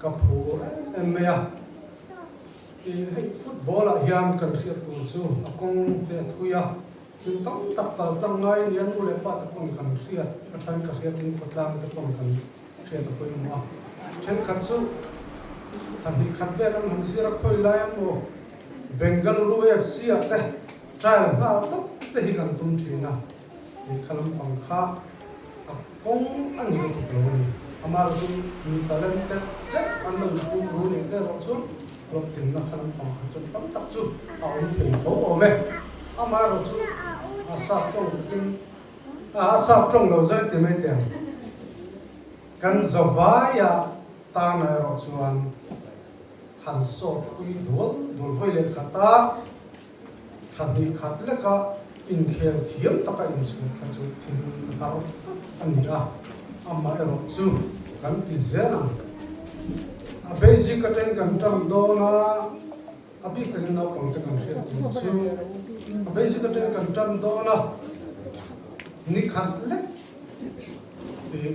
ka phur em em mai a, ih hei football ah hian kan hriat tur chu a kawng te a thui a, thil tam tak kal tlang ngai nia nu leh pa te pawn kan hriat a then ka hriat in khawtlang te pawn kan hriat a pawimawh a, thenkhat chu thahnih khat vel an han zir a khawi lai ang maw Bengaluru FC ah te trial nghal tawp te hi kan tum thin a. Lehkha lampang kha a kawng a ni lutuk lo a ni. Amah chu mi talented hlek an lo inpuk ru leh te erawh chu hlawhtlinna kha lampang kha chuan tam tak chu a awm thei tho awm e. Amaherawh chu a sap tawng takin a sap tawng lo zawng ti mai teh ang. Kan zavaia tana erawh chuan han sawt pui dual dual vawi leh khata Thla hnih khat leka inkhel thiam taka inchhuah kha chu thil har tak a ni a, amaherawh chu kan ti zel ang. A basic atangin kan tan dawn a, a bik takin naupangte kan hriat tur chu a basic atangin kan tan dawn a, ni khat lek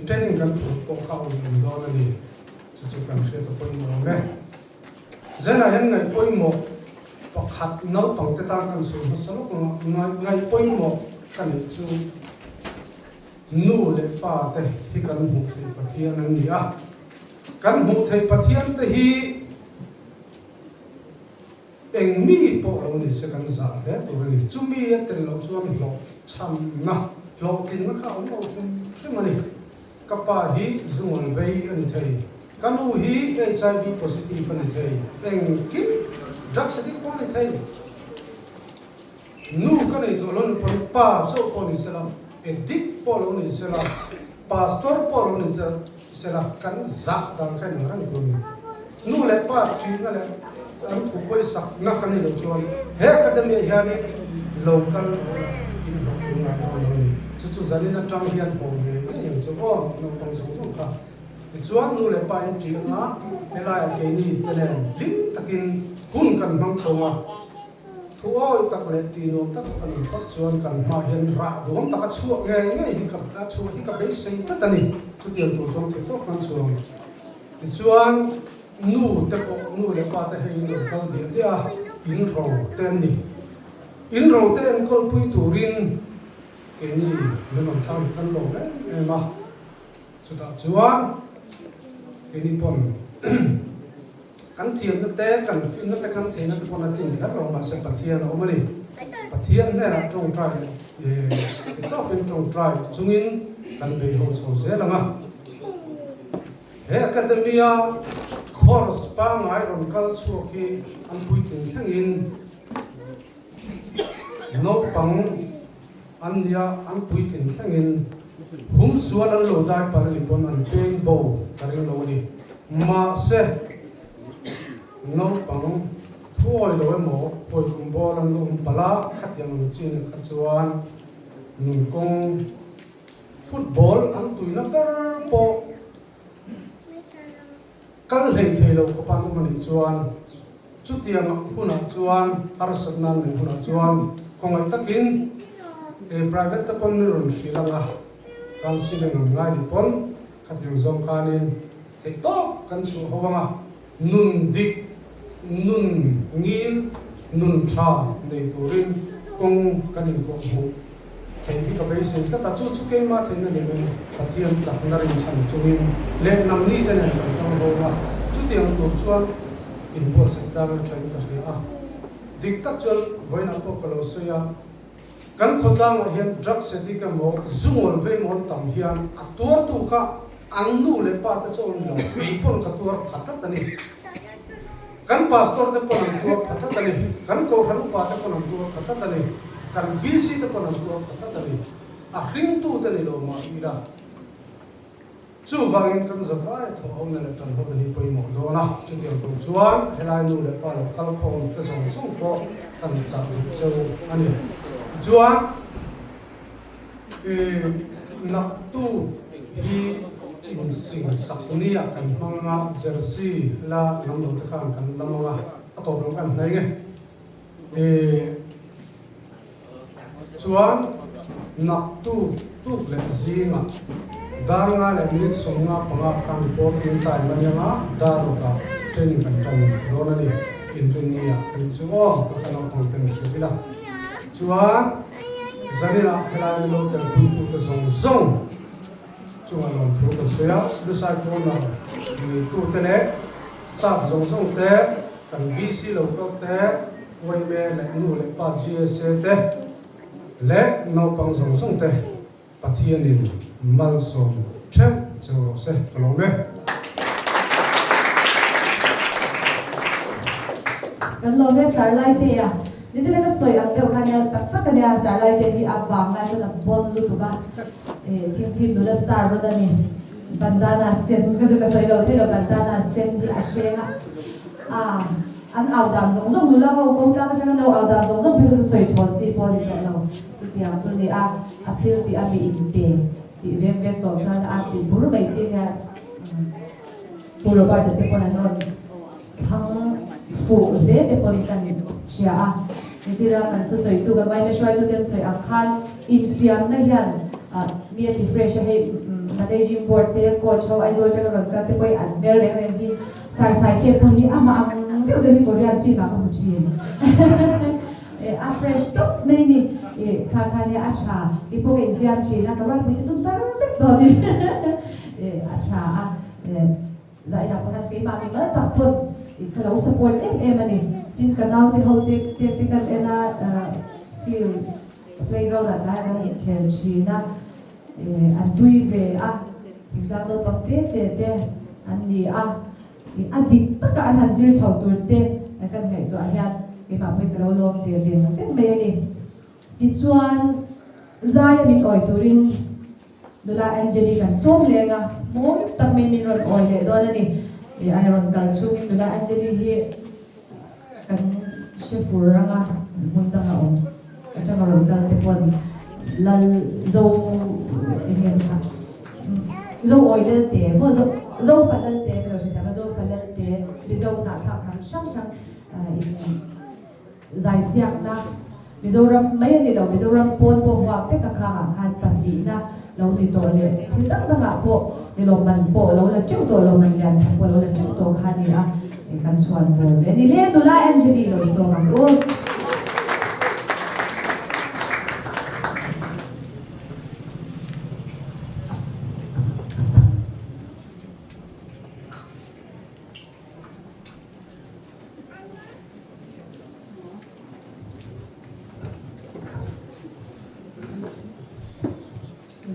training kan thut pawh kha a awm dawn a ni. Chu chu kan hriat a pawimawh ang e. Zenah hian ngaih pawimawh pakhat naupangte tan kan sawi hmasa lawk ang a, ngaih pawimawh ka neih chu nu leh pa te hi kan hmuh theih Pathian an ni a, kan hmuh theih Pathian te hi eng mi pawh lo ni se kan zah hle tur a ni. Chumi a tel loh chuan hlawhchhamna, hlawhtlinna kha a awm lo hrim hrim a ni. Ka pa hi zungawl vei a ni thei. Ka nu hi HIV positive a ni thei. Engkim drugs addict pawh a ni thei. Nu ka nei tawh lo ni pawn pa chauh pawh ni sela, addict pawh lo ni sela, pastor pawh lo ni sela kan zah dan kha inang reng tur a ni. Nu leh pa ṭihna leh an thu pawisakna kan nei loh chuan he academy ah hianin local in hlawh tur ngai dawn lo a ni. Chu chu zanin aṭang hian haw ve ngei ang chu aw naupang zawng zawng kha. Tichuan nu leh pa in ṭih anga helaiah keini te nen hlim takin hun kan hmang chho a, thu awi tak leh ti nuam tak kan awm phawt chuan kan hmaah hian rah duam taka chhuah ngei ngei hi ka chhuah hi ka beisei tlat a ni. Chutiang tur zawng thei tawk kan chhuang. Tichuan, nu te pawh, nu leh pa te hei in rawn kal diah diah a, in ro te an ni. In ro te enkawlpui turin keini min rawn thlang hi kan lawm em em a. Chutah chuan keini pawn kan thiamna te, kan finna te, kan theihna te pawn a tlin kher lo, mahse Pathian a awm a ni. Pathian hnenah tawngtai leh tawpin tawngtai chungin kan beiho chho zel ang a. He Academy-a course pangngai rawn kal chhuak hi an puitling thlengin naupang an nia, an puitling thlengin hum sual an lo dai palh a ni pawn an peng bo ka ring lo a ni. Mahse, naupang thuawi lo emaw pawikum bawl an lo awm palh a, khatiang ang chin kha chuan nunkawng Football an tuina ber pawh kal hlei thei lo khawp an awm a nih chuan chutiang hunah chuan harsatna an neih hunah chuan khawngaih takin private te pawn min rawn hrilh ang a. Counselling an ngai ni pawn khatiang zawng khanin theih tawp kan chhuah ho ang a, nun dik, nun ngil, nun tha nei turin kawng kan inkawhhmuh theih hi ka beisei tlat a, chu chu keimah theihna nimin Pathian chakna rinchhan chungin leh nangni te nen kan tang dawn a, chutiang tur chuan inbuatsaih tlang a thain ka hria a, dik tak chuan vawiinah pawh ka lo sawi a. Kan khawtlangah hian drugs addict emaw zungawl veingawl tam hian a tuartu kha an nu leh pa te chu a ni lo, kei pawn ka tuar pha tlat a ni. Kan pastor te pawn an tuar pha tlat a ni. Kan kohhran upa te pawn an tuar pha tlat a ni. Kan VC te pawn an tuar pha tlat a ni. A hringtu te ni lo mah ila. Chuvangin kan zavai thawh hona leh tan hona hi pawimawh dawn a, chutiang tur chuan helai nu leh pa lo kal khawm te zawng zawng pawh kan chah duh cheu a ni. Tichuan, i naktu hi insing sak nia kan hmang anga jersey la lam lo te khan kan lam anga a tawp lam kan hnai nge. I Chuan naktuk tuk leh zingah dar nga leh minute 55 khan reporting time a nia nga, dar rawkah training kan tan dawn a ni. Inrinni ah ka nih chu aw, ka kha naupang ten hriat ila. Chuan zaninah helai milo tel puitute zawng zawng chungah lawmthu kan sawi a, Lusai Corner neitute leh staff zawng zawng te, kan VC local te, Uaime leh nu leh pa GSA te leh naupang zawng zawng te Pathianin malsawm theuh cheu rawh se ka lawm e. Kan lawm e Sarlai te a nichina ka sawi ang deuh kha nia tak tak ania Sarlai te hi a vang lai chuan a bon lutuk a eh chhingchhip nula star rawn a ni bandana sen ka chu ka sawi lo thei lo bandana sen hi a hreng a a. An au dan zawng zawng nula ho ko tlang atanga lo au dan zawng zawng phei kha chu sawi chhawn chi pawh a ni tawh lo. Chutiang chu ni a, a thil tih a mi inpe tih veng veng tawh chuan a chih bur mai chi nia Pu Robert-a te pawn an rawn thlang fuh hle te pawn kan hria a. Nichina kan thusawitu kan yma hruaitute an sawi ang khan infiamna hian mi a ti fresh a, hei managing board te coach ho Aizawl atanga rawn kal te pawh hi an hmel reng reng hi Saisai te pawh hi amah ang deuh deuh hi Korean film ah ka hmu thin. A fresh tawp mai ni. Kha kha nia a tha. I pawh ka infiam thin a, ka rualpui te chu tar vek tawh ni. A tha a, zainah pawh hian keimah mi mal tak pawn ka lo support em em a ni. Tin ka naute ho te te kan en a, field playground ah tlaiah kan inkhel thin a. An tui ve a, thingtlang naupang te te te an ni a, a dik taka an han zir chho tur te kan ngaihtuah hian keimah pawhin ka lo lawm ve ve vek mai a ni. Tichuan, zaia min awi turin nula Angeli kan sawm leng a, mawi tak mai min rawn awi leh dawn a ni. A rawn kal chhungin nula Angeli hi kan hre fur anga hmun danga awm atanga rawn kal te pawn lal zo enge an kha zo awi lal te maw zo zo fa lal te ka lo hre thiam a zo fa lal te mizo hnahthlak hnam hrang hrang in zai siakna Mizoram mai a ni lo Mizoram pawn pawh huam vek a khangah khan pahnihna lo ni tawh leh thil dang dangah pawh lawmman pawh lo la teuh tawh lawmman lian tham pawh lo la teuh tawh kha a ni a. Kan chhuan bawr ve a ni le nula Angeli lo sawm ang u.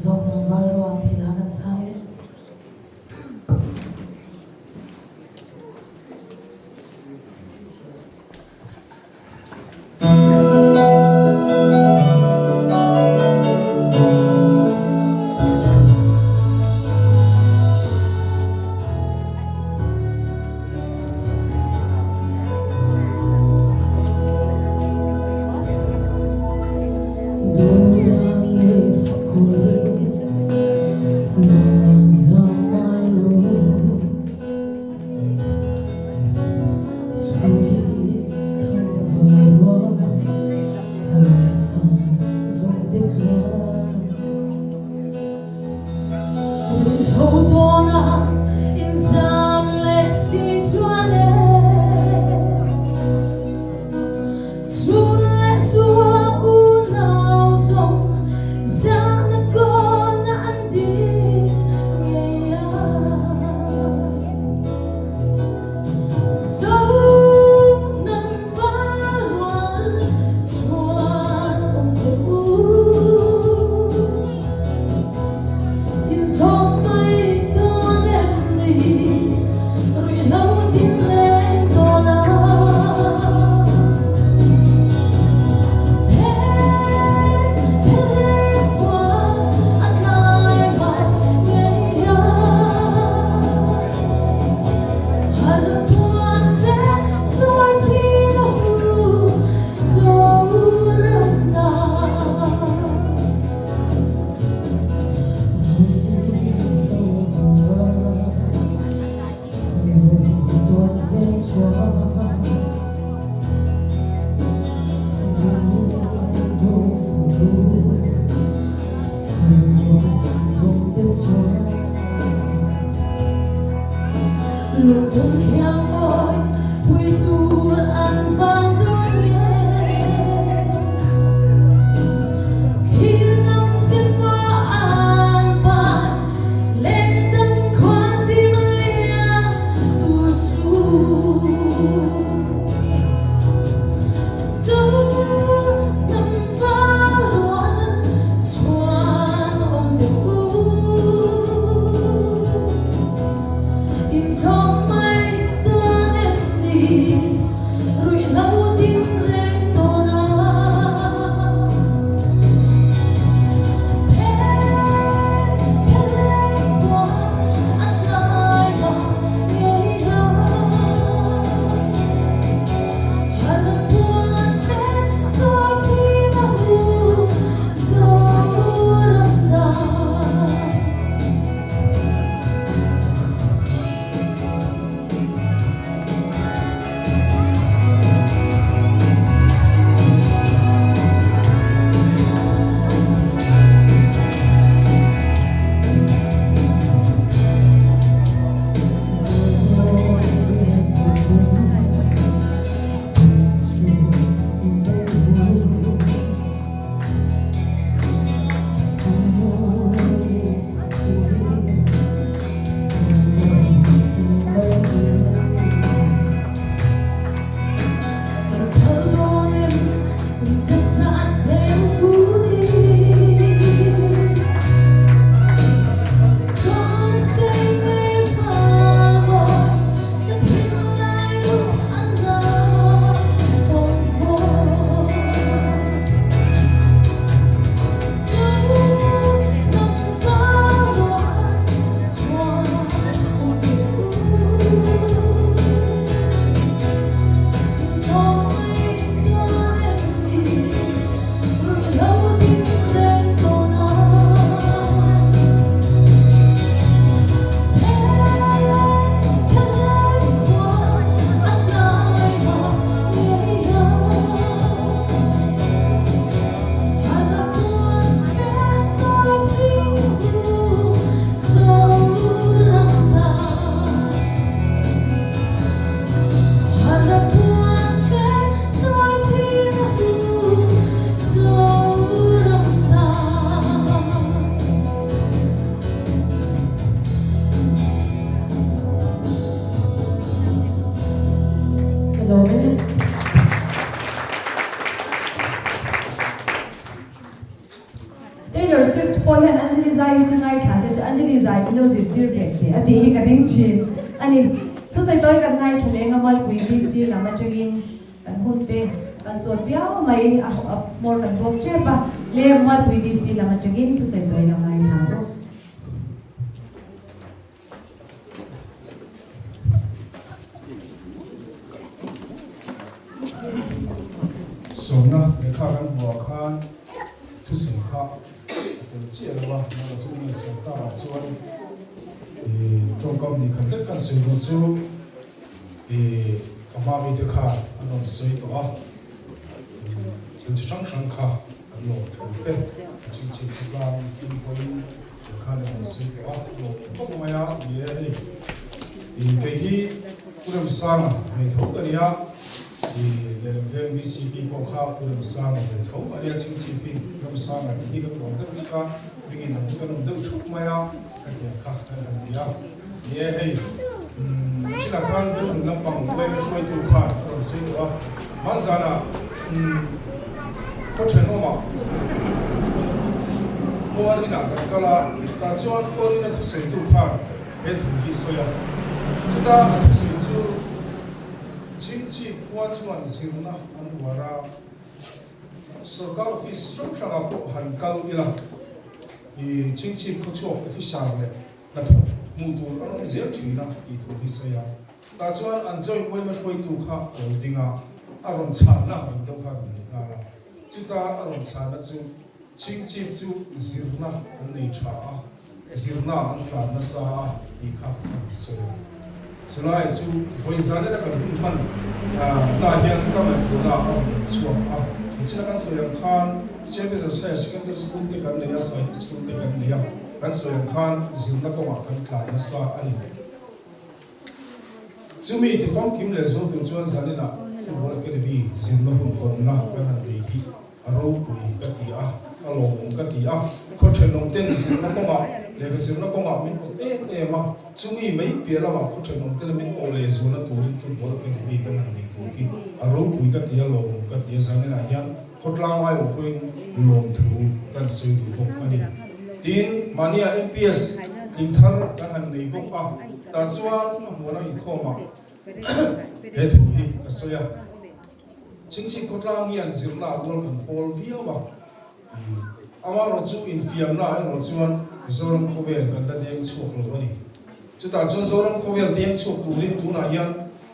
Zawng val ruang tih lah kan sang e. Taylor Swift pawh hian Anjali zai hi chu ngaithla se chu Anjali zai min lo zirtir ve teh a tih hi ka ring thin a ni. Thusawi tawi kan ngaithla leng a Mualpui VC lam atangin kan hun te kan sawt viau mai a hmawr kan bawk tep a, le Mualpui VC lam atangin thusawi tawi lo ngaithla u. Sawmna lehkha kan hmuh ah khan thusawi kha a tel chiah lo a, mahse chu min sawi ta ah chuan ih tawngkam ni khat lek kan sawi duh chu ih ka hma mite khan an rawn sawi tawh a, thil chi hrang hrang kha an lawm thu te a chhingchhip khawtlang tin pawhin Khan a rawn sawi tawh a, lawm khawp mai a ni e hei. Ih kei hi Pu Remsanga ve tho ka nia, ih lehlam veng VCP pawh kha Pu Remsanga ve tho a nia, Chhingchhip hi Pu Remsanga tih hi kan awm deuh hlek a, hmingin ang hi kan awm deuh thup mai a, hetiang kha kan han ti a ni e hei. Umm chinah khan Venghlun lampang veng hruaitu khan a rawn sawi tawh a, hmanzanah umm khaw thenawmah Khuar inah kan kal a, tah chuan khuar ina thusawitu khan he thu hi sawi a. Chuta a thusawi chu Chhingchhip khua chuan zirna an uar a, sorkar office hrang hrangah pawh han kal ila, i Chhingchhip khawchhuak officer leh hnathawk hmuh tur an awm zel thin a tih thu hi sawi a. Tah chuan an joint uaima hruaitu kha a lo ding a, a rawn chhanna ang deuh kha a rawn nei nghal a. Chuta a rawn chhanna chu Chhingchhip chu zirna an nei tha a, zirna an tlan nasa a tih kha a rawn sawi a. Chulai chu vawi zan ena kan hun hman na hian ka ngaihtuahna a rawn chhuak a. Nichina kan sawi ang khan Saint Peter's Higher Secondary School te kan nei a, Saiip School te kan nei a, kan sawi ang khan zirna kawngah kan tlan nasa a ni. Chumi tifamkim leh zual tur chuan zaninah Football Academy zirna hun hawnna kan han nei hi a ropui ka ti a, a lawmawm ka ti a. Khaw thenawm ten zirna kawngah, lehkha zirna kawngah min awt em em a, chumi mai piah lamah khaw thenawm tena min awh leh zualna turin Football Academy kan han nei tur hi a ropui ka ti a, lawmawm ka ti a. Zaninah hian khawtlang aiawh pawhin lawmthu kan sawi duh bawk a ni. Tin, mahnia MPS tling thar kan han nei bawk a. Tah chuan a hmuhna inkhawmah he thu hi ka sawi a, Chhingchhip khawtlang hian zirna rual kan pawl viau a, amaherawh chu infiamna erawh chuan Zoram khawvel kan la deng chhuak lo a ni. Chutah chuan Zoram khawvel deng chhuak turin tunah hian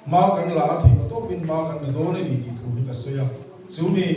hma kan la a theih maw tawpin hma kan la dawn a ni tih thu hi ka sawi a, chu mi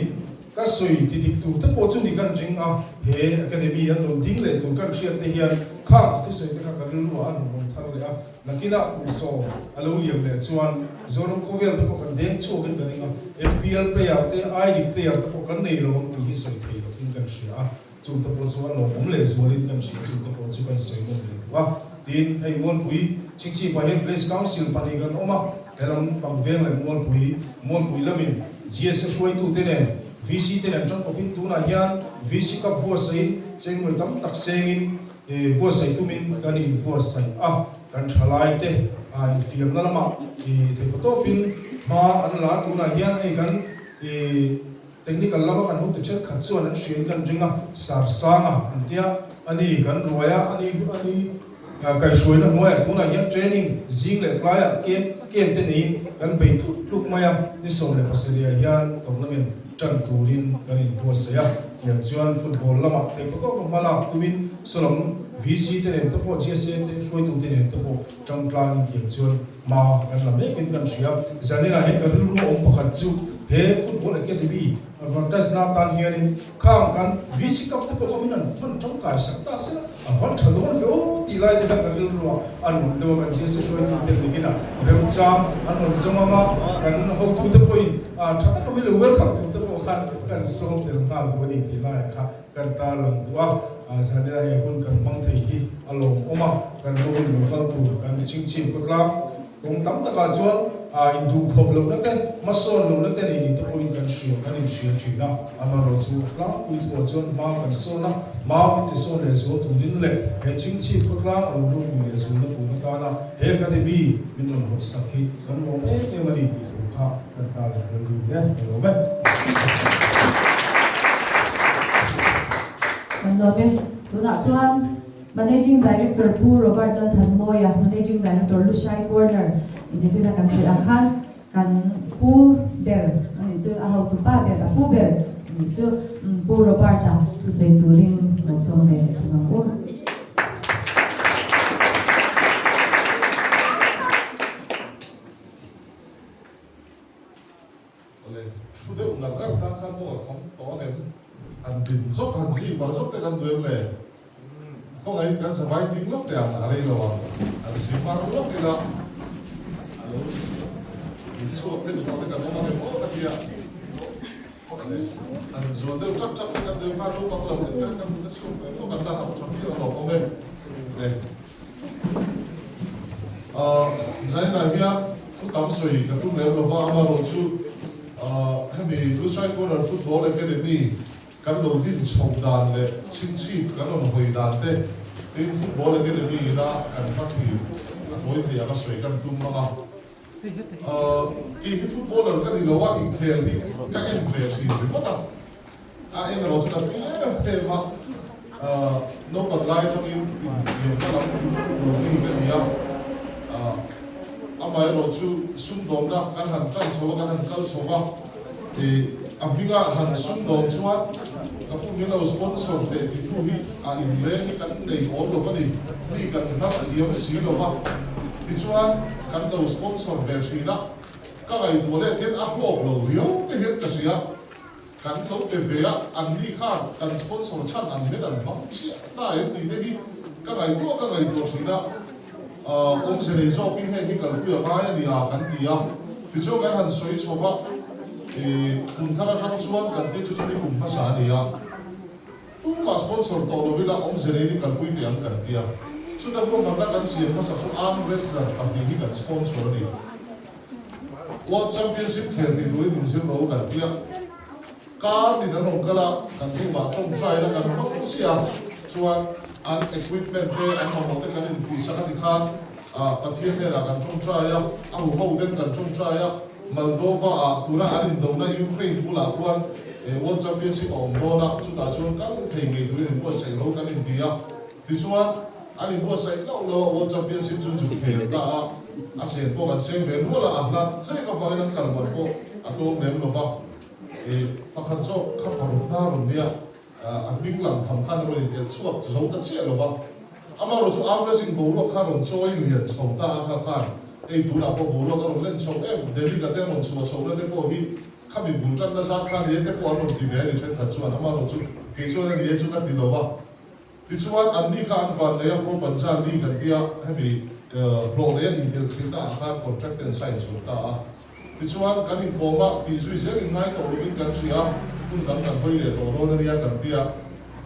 Ka sawi ti dik tur te pawh chu ni kan ring a, he Academy an rawn ding leh tur kan hriat te hian kha ka thusawi te kha ka rilru ah an rawn rawn thar leh a, nakinah kum sawm a lo liam leh chuan Zoram khawvel te pawh kan deng chhuak in ka ring a, MPL player te, I-League player te pawh kan nei lo ang tih hi sawi thei lo in kan hria a, chung te pawh chu a lawmawm leh zual in kan hria, chung te pawh chu kan sawi nawm leh duh a, tin hei Mualpui Chhingchhip ah hian Village Council pahnih kan awm a, Helam Pangveng leh Mualpui, Mualpui lamin GSA hruaitute nen VC te nen tangkawpin tunah hian VC Cup buatsaihin chengmawih tam tak sengin buatsaih tumin kan inbuatsaih a, kan thalaite infiamna lamah theihpatawpin hma an la a, tunah hian hei kan. Technical lama kan hotu thenkhat chuan an hriain kan ring a, Sarsanga an tia, a ni kan ruai a, a ni a ni kaihhruaina hnuaiah tunah hian training zing leh tlaiah camp camp te neiin kan bei tluk tluk mai a, ni 17 ah hian tournament tan turin kan inbuatsaih a, tiang chuan football lamah theihpatawpa hma lak tumin sawlam VC te nen te pawh GSA te hruaitute nen te pawh tangtlangin tiang chuan Hma kan la mekin kan hria. Zaninah hian ka rilru a awm pakhat chu he Football Academy advertise na atan hianin khang kan VC Cup te pawh kha min han hman tangkai sak ta se la, a van tha dawn ve aw tih lai te khan ka rilru ah a rawn deuh a, kan GSA hruaitu te nikin a remchang an rawn zawng ang a, kan hotu te pawhin tha taka min lo welcome tur te pawh khan kan sawm tel nghal duh a ni tih laiah kha Kan tarlang duh a, zanina he hun kan hmang thei hi a lawmawm a, kan hma hun lo kal tur kan chingchim khawtlang kawng tam takah chuan induhkhawp lohna te, hmasawn lohna te nei ni te pawhin kan hria, kan inhria thin a. Amaherawhchu tlangpui thuah chuan hma kan sawn a, hma min tisawn leh zual turin leh he chingchim khawtlang a lo ropui leh zualna tur atana he academy min rawn hawtsak hi kan lawm em em a ni tih thu kha Kan ta leh vel dun e, ka lawm e. Kan lawm e. Tunah chuan Managing Director Pu Robert Lalthanmawia, Managing Director Lushai Corner inechina kan sawi ang khan kan pu ber a nih chu, a hotu pa ber, a pu ber a nih chu Pu Robert-a thusawi turin lo sawm ve leh thung ang u. Awle, thu deuh ngar ngar tan khan maw a kham tawh ang em? Han din zawk, han zip mar zawk te kan duh em le? Khawngaihin kan zavai ding lawk teh ang, a rei lo ang. Han zip mar lawk ila, a lo inchhuak deuh tawh te kan awm ang em aw ka tia. Awle, han zuan deuh ṭak ṭak te kan duh em kha, naupang lo deuh te kan hmu te chhuak ve fawk an la hauh ṭha viau alawm awm e. Le. Zainah hian thu tam sawi ka tum lem lova, amaherawhchu hemi Lushai Corner Football Academy kan lo din chho dan leh chhingchhip kan rawn hawi dan te tin Football Academy ina kan hma thlir a tawi thei anga sawi kan tum ang a. Kei hi footballer ka ni lo a, inkhel hi ka en ve thin ringawt a. A eng erawh chu ka ti em em a, naupang lai atangin infiamna lam lo mi ka ni a, amaherawhchu sumdawnna kan han tan chho a, kan han kal chho a, a hminga han sumdawn chuan ka pu min lo sponsor teh tih tu hi a inleng hi kan nei awl lo va ni, mi kan hnar thiam si lo va, tichuan kan lo sponsor ve thin a, ka ngaihtuah leh hian a hlawk lo riau te hian ka hria. Kan lo pe ve a, an ni khan kan sponsor chhan ang hian an hmang chiah ta em tih te hi ka ngaihtuah ka ngaihtuah thin a, awmze nei zawkin heng hi kalpui a ngai a nia kan ti a, tichuan kan han sawi chho va, kum thar atang chuan kan te chu chumi kum hmasa a ni a, tumah sponsor tawh lovin a awmze nei ni kalpui teh ang kan ti a, chuta ruahmanna kan siam hmasa chu arm wrestler pahnih hi kan sponsor a ni. World Championship khel tih turin inzir lo kan ti a, kar tin an rawn kal a, kan room-ah tawngtaina kan hmang chiah a, chuan an equipment te an mamawh te kan intihsak a ti khan Pathian hnenah kan tawngtai a, a huho ten kan tawngtai a, Moldova-ah tuna an indona Ukraine bulah khuan World Championship a awm dawn a, chutah chuan kal thei ngei turin inbuatsaih lo kan inti a. Tichuan, an inbuatsaih loh loh a World Championship chu zuk khel ta a, a sen pawh kan seng ve nual a, a hlat zek avangin an kal man pawh a tlawm lem lo va. I pakhat zawk kha paruk hna rawn nia, a hming lang tham khan a rawn inelh chhuak zo ta chiah lo va. Amaherawh chu arm wrestling boruak kha rawn chawi lian chho ta a kha khan hei tunah pawh boruak a rawn len chho em, David-a te a rawn chhuah chhohna te pawh hi khami bul tanna zat khan ni e te pawh an rawn ti ve a ni thenkhat chuan, amaherawh chu kei chuan a ni e chu ka ti lo va. Tichuan, anni kha an van nei a, Pro Punjab League an tia, hemi hlawh leh an inhelh theihna ah khan contract an sign chho ta a. Tichuan, kan inkawm a, tih zui zel in ngai tawh lovin kan hria a, hun dang kan hawi leh tawh dawn a nia kan ti a.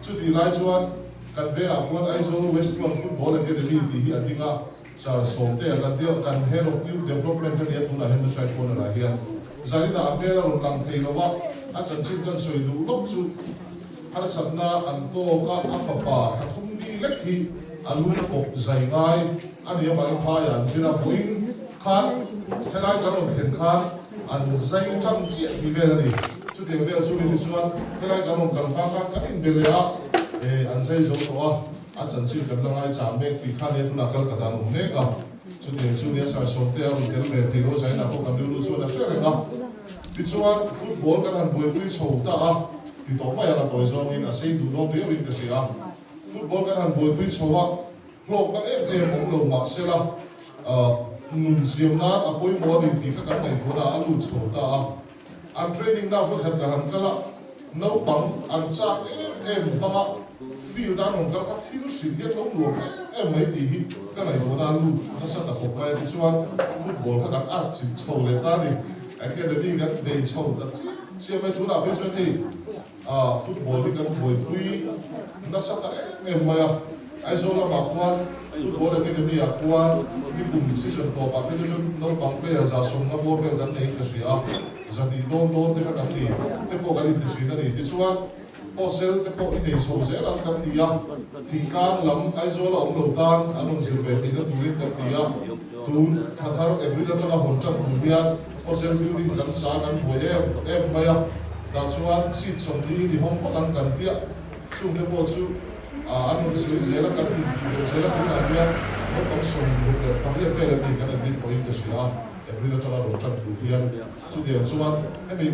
Chutih lai chuan, kan vengah khuan Aizawl West One Football Academy tih hi a ding a, Sir Sawmtea kan tia, kan Head of Youth Development a nia tunah hian Lushai Corner ah hian Zarina a hmel a rawn lang thei lo a, a chanchin kan sawi duh lawk chu harsatna an tawk a, a fapa thla thum mi lek hi a lu pawp zai ngai a nih avangin phaiah an zir a, vawiin khan helai kan rawn thlen khan an zai tang chiah tih vel a ni. Chutiang vel chu ni tichuan helai kan rawn kal hma khan kan inbe leh a, eh an zai zo tawh a, a chanchin kan la ngaichang mek tih khan he tunah kal ka dan awm mek a. Chutiang chu nia Sarsawmte a rawn tel ve thei lo Zaina pawh kan rilru chuan a hre reng a. Tichuan football kan han buaipui chho ta a, ti tawh mai ang a tawi zawngin a sei duh dawn riauin ka hria a. Football kan han buaipui chho a, hlawkna em em awm lo mah sela, nun siam nan a pawimawh a ni tih kha kan ngaihtuahna a lut chho ta a. An training na vawikhat ka han kal a, naupang an chak em em hmang a, field a an rawn kal kha thil hrilh hian lo nuam em em mai tih hi ka ngaihtuahna a lut nasa ta khawp mai a. Tichuan football kha kan at chilh chho leh ta a ni. Academy kan nei chho ta chiah chiah mai. Tunah phei chuan hei football hi kan buaipui nasa ta em em mai a. Aizawl lamah khuan Football Academy ah khuan nikum season tawpah phei te chuan naupang player 150 bawr vel kan neiin ka hria a, 200 dawn dawn te kha kan ni te pawh kan inti thin a ni. Tichuan hostel te pawh i nei chho zel ang kan ti a, thingtlang lam Aizawl a awm lo tan an rawn zir ve theihna turin kan ti a, tun thla thar April atanga hawn tan tur hian hostel building kan sa kan buai em em mai a, tah chuan seat 40 ni hawng phawt ang kan tia, chungte pawh chu A an rawn sawi zel a, kan intih belh zel a, tunah hian naupang 68 vel a mi kan admit pawhin ka hria a, April atanga rawn tan tur hian. Chutiang chuan hemi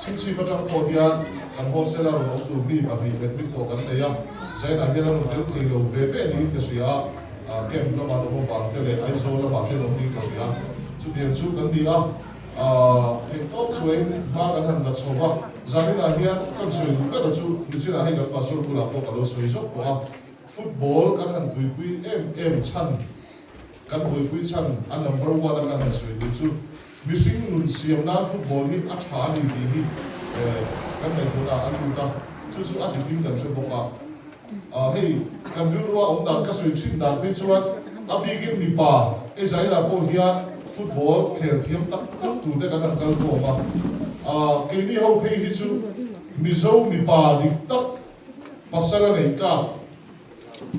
chhingchhip atang pawh hian kan hostel a rawn awm tur mi pahnih admit tawh kan nei a, Zainah hian a rawn tel thei lo ve ve niin ka hria a, camp lamah an awm avang te leh Aizawl lamah te an awm niin ka hria. Chutiang chu kan ni a. Theihtawp chuain hma kan han la chho va, zaninah hian kan sawi duh ber chu nichinah hei kan pastor bulah pawh ka lo sawi zawk tawh a, football kan han tuipui em em chhan, kan buaipui chhan a number one a kan han sawi duh chu mihring nun siam nan football hi a tha a ni tih hi kan ngaihtuahna ah a lut a, chu chu a dikin kan hre bawk a. Hei kan rilrua awm dan ka sawi thin dan phei chuan a bikin mipa Israel ah pawh hian football khel thiam tak tak tur te kan han kal khawm a, keini ho phei hi chu Mizo mipa dik tak pasal a nei tlak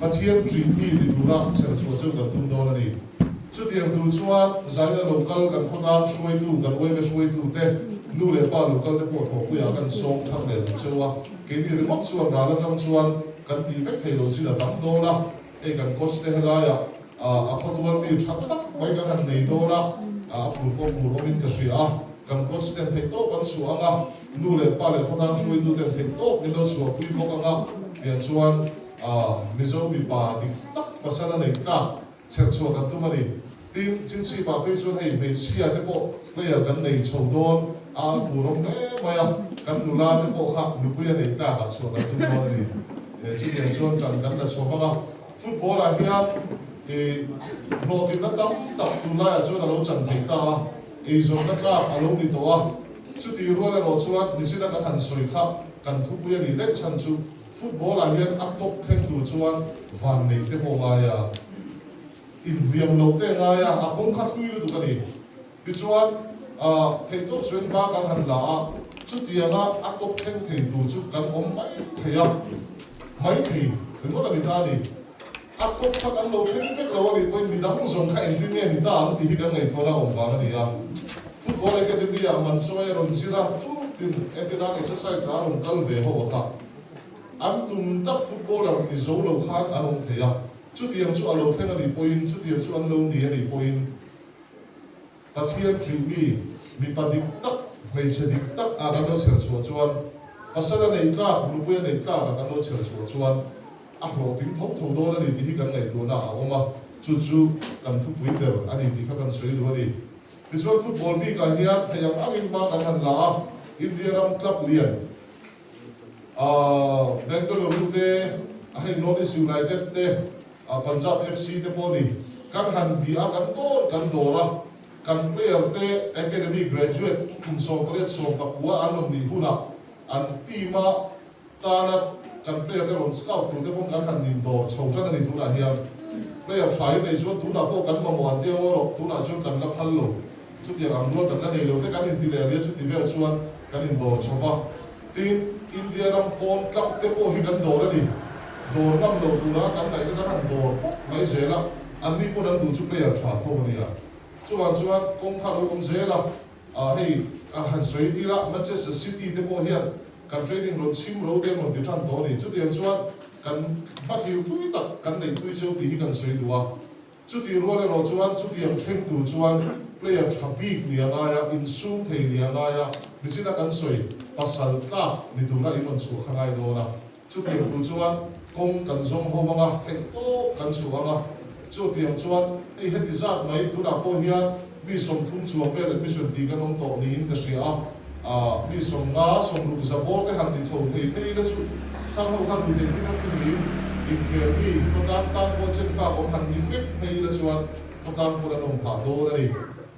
Pathian ṭih mi ni tura chher chhuah chu kan tum dawn a ni. Chutiang tur chuan zaina lo kal kan khawtlang hruaitu kan uaime hruaitu te nu leh pa lo kal te pawh thawhpuiah kan sawm thar leh duh cheu a. Keini ringawt chuan ral atang chuan kan tih vek thei lo chin a tam dawn a, hei kan coach te helaiah a khawtual mi tha tak mai kan han nei dawn a, a phur pawh phur awmin ka hria a, kan coach ten theih tawp an chhuah ang a, nu leh pa leh khawtlang hruaitu ten theih tawp min lo chhuahpui bawk ang a, tiang chuan Mizo mipa dik tak pasal a nei tlak chher chhuah kan tum a ni. Tin, Chinchhipah phei chuan hei hmeichhia te pawh player kan nei chho dawn a, an phur awm hle mai a, kan nula te pawh kha nupui a neih tlakah chhuah kan tum dawn a ni. Chutiang chuan ṭan kan la chho vang a, football ah hian hlawhtlinna tam tak tunlaiah chuan a lo chan thei ta a, eizawnna tlak a lo ni tawh a, chutih rual erawh chuan nichina kan han sawi kha kan thupui a nih daih chhan chu football ah hian a top thleng tur chuan vanneih te pawh ngai a. Inhliam loh te ngai a, a kawng kha thui lutuk a ni. Tichuan, theihtawp chuan hma kan han la a, chutianga a tawp thleng thei tur chu kan awm mai thei a, mai thei ringawt a ni ta a ni. A tawp kha kan lo thleng vek lo a nih pawhin midang zawng kha engtin nge ni ta ang tih hi kan ngaihtuahna awm vang a ni a. Football Academy-ah Manchawi a rawn zir a, tukin Etinan exercise lah a rawn kal ve ho a kha. An tum tak footballer ni zo lo khan an awm thei a. Chutiang chu a lo thleng a nih pawhin, chutiang chu an lo ni a nih pawhin, Pathian ṭih mi, mipa dik tak, hmeichhe dik tak ah kan lo chher chhuah chuan, pasal a neih tlak, nupui a neih tlak ah kan lo chher chhuah chuan a hlawhtling tho tho dawn a ni tih hi kan ngaihtuahna ah a awm a, chu chu kan thupui ber a ni tih kha kan sawi duh a ni. Tichuan football bik ah hian theih ang angin hma kan han la a, India ram club lian, Bengaluru te, hei North East United te, Punjab FC te pawh ni. Kan han bih a, kan dawr kan dawr a, kan player te academy graduate kum 18 19 an rawn nih hunah an team a tana kan player te rawn scout tur te pawh kan han nin dawr chho tan a ni tunah hian. Player tha hi nei chuan tunah pawh kan mamawh an tia ngaw rawh, tunah chuan kan la phal lo. Chutiang ang rual kan la nei lo te kan inti leh ria chuti vel chuan kan indawr chho va. Tin, India ram pawn club te pawh hi kan dawr a ni. Dawr ngam lo tura kan ngaih te kan han dawr pawp mai zel a, anni pawn an duh chu player tha tho a nia. Chuvang chuan kawng kha a lo awm zel a. Hei han sawi ila Manchester City te pawh hian kan training rawn chhim ro te an rawn ti tan tawh a ni. Chutiang chuan kan hmathlir tui tak kan neih tui cheu tih hi kan sawi duh a. Chutih rual erawh chuan chutiang thleng tur chuan player tha bik ni a ngai a, insum thei ni a ngai a, michina kan sawi pasal tlak ni tura in rawn chhuah kha ngai dawn a. Chutiang tur chuan kawng kan zawng ho ang a, theih tawp kan chhuah ang a. Chutiang chuan hei heti zat mai tunah pawh hian mi 30 chuang vel admission tih kan awm tawh niin ka hria a. Aah mi 50, 60 zabawr te han ni chho thei phei ila chu khang ho khan ruthei thil a fin niin inkhel mi khawtlang tan pawh chen fak awm han ni vek phei ila chuan khawtlang pawn an awm phah dawn a ni.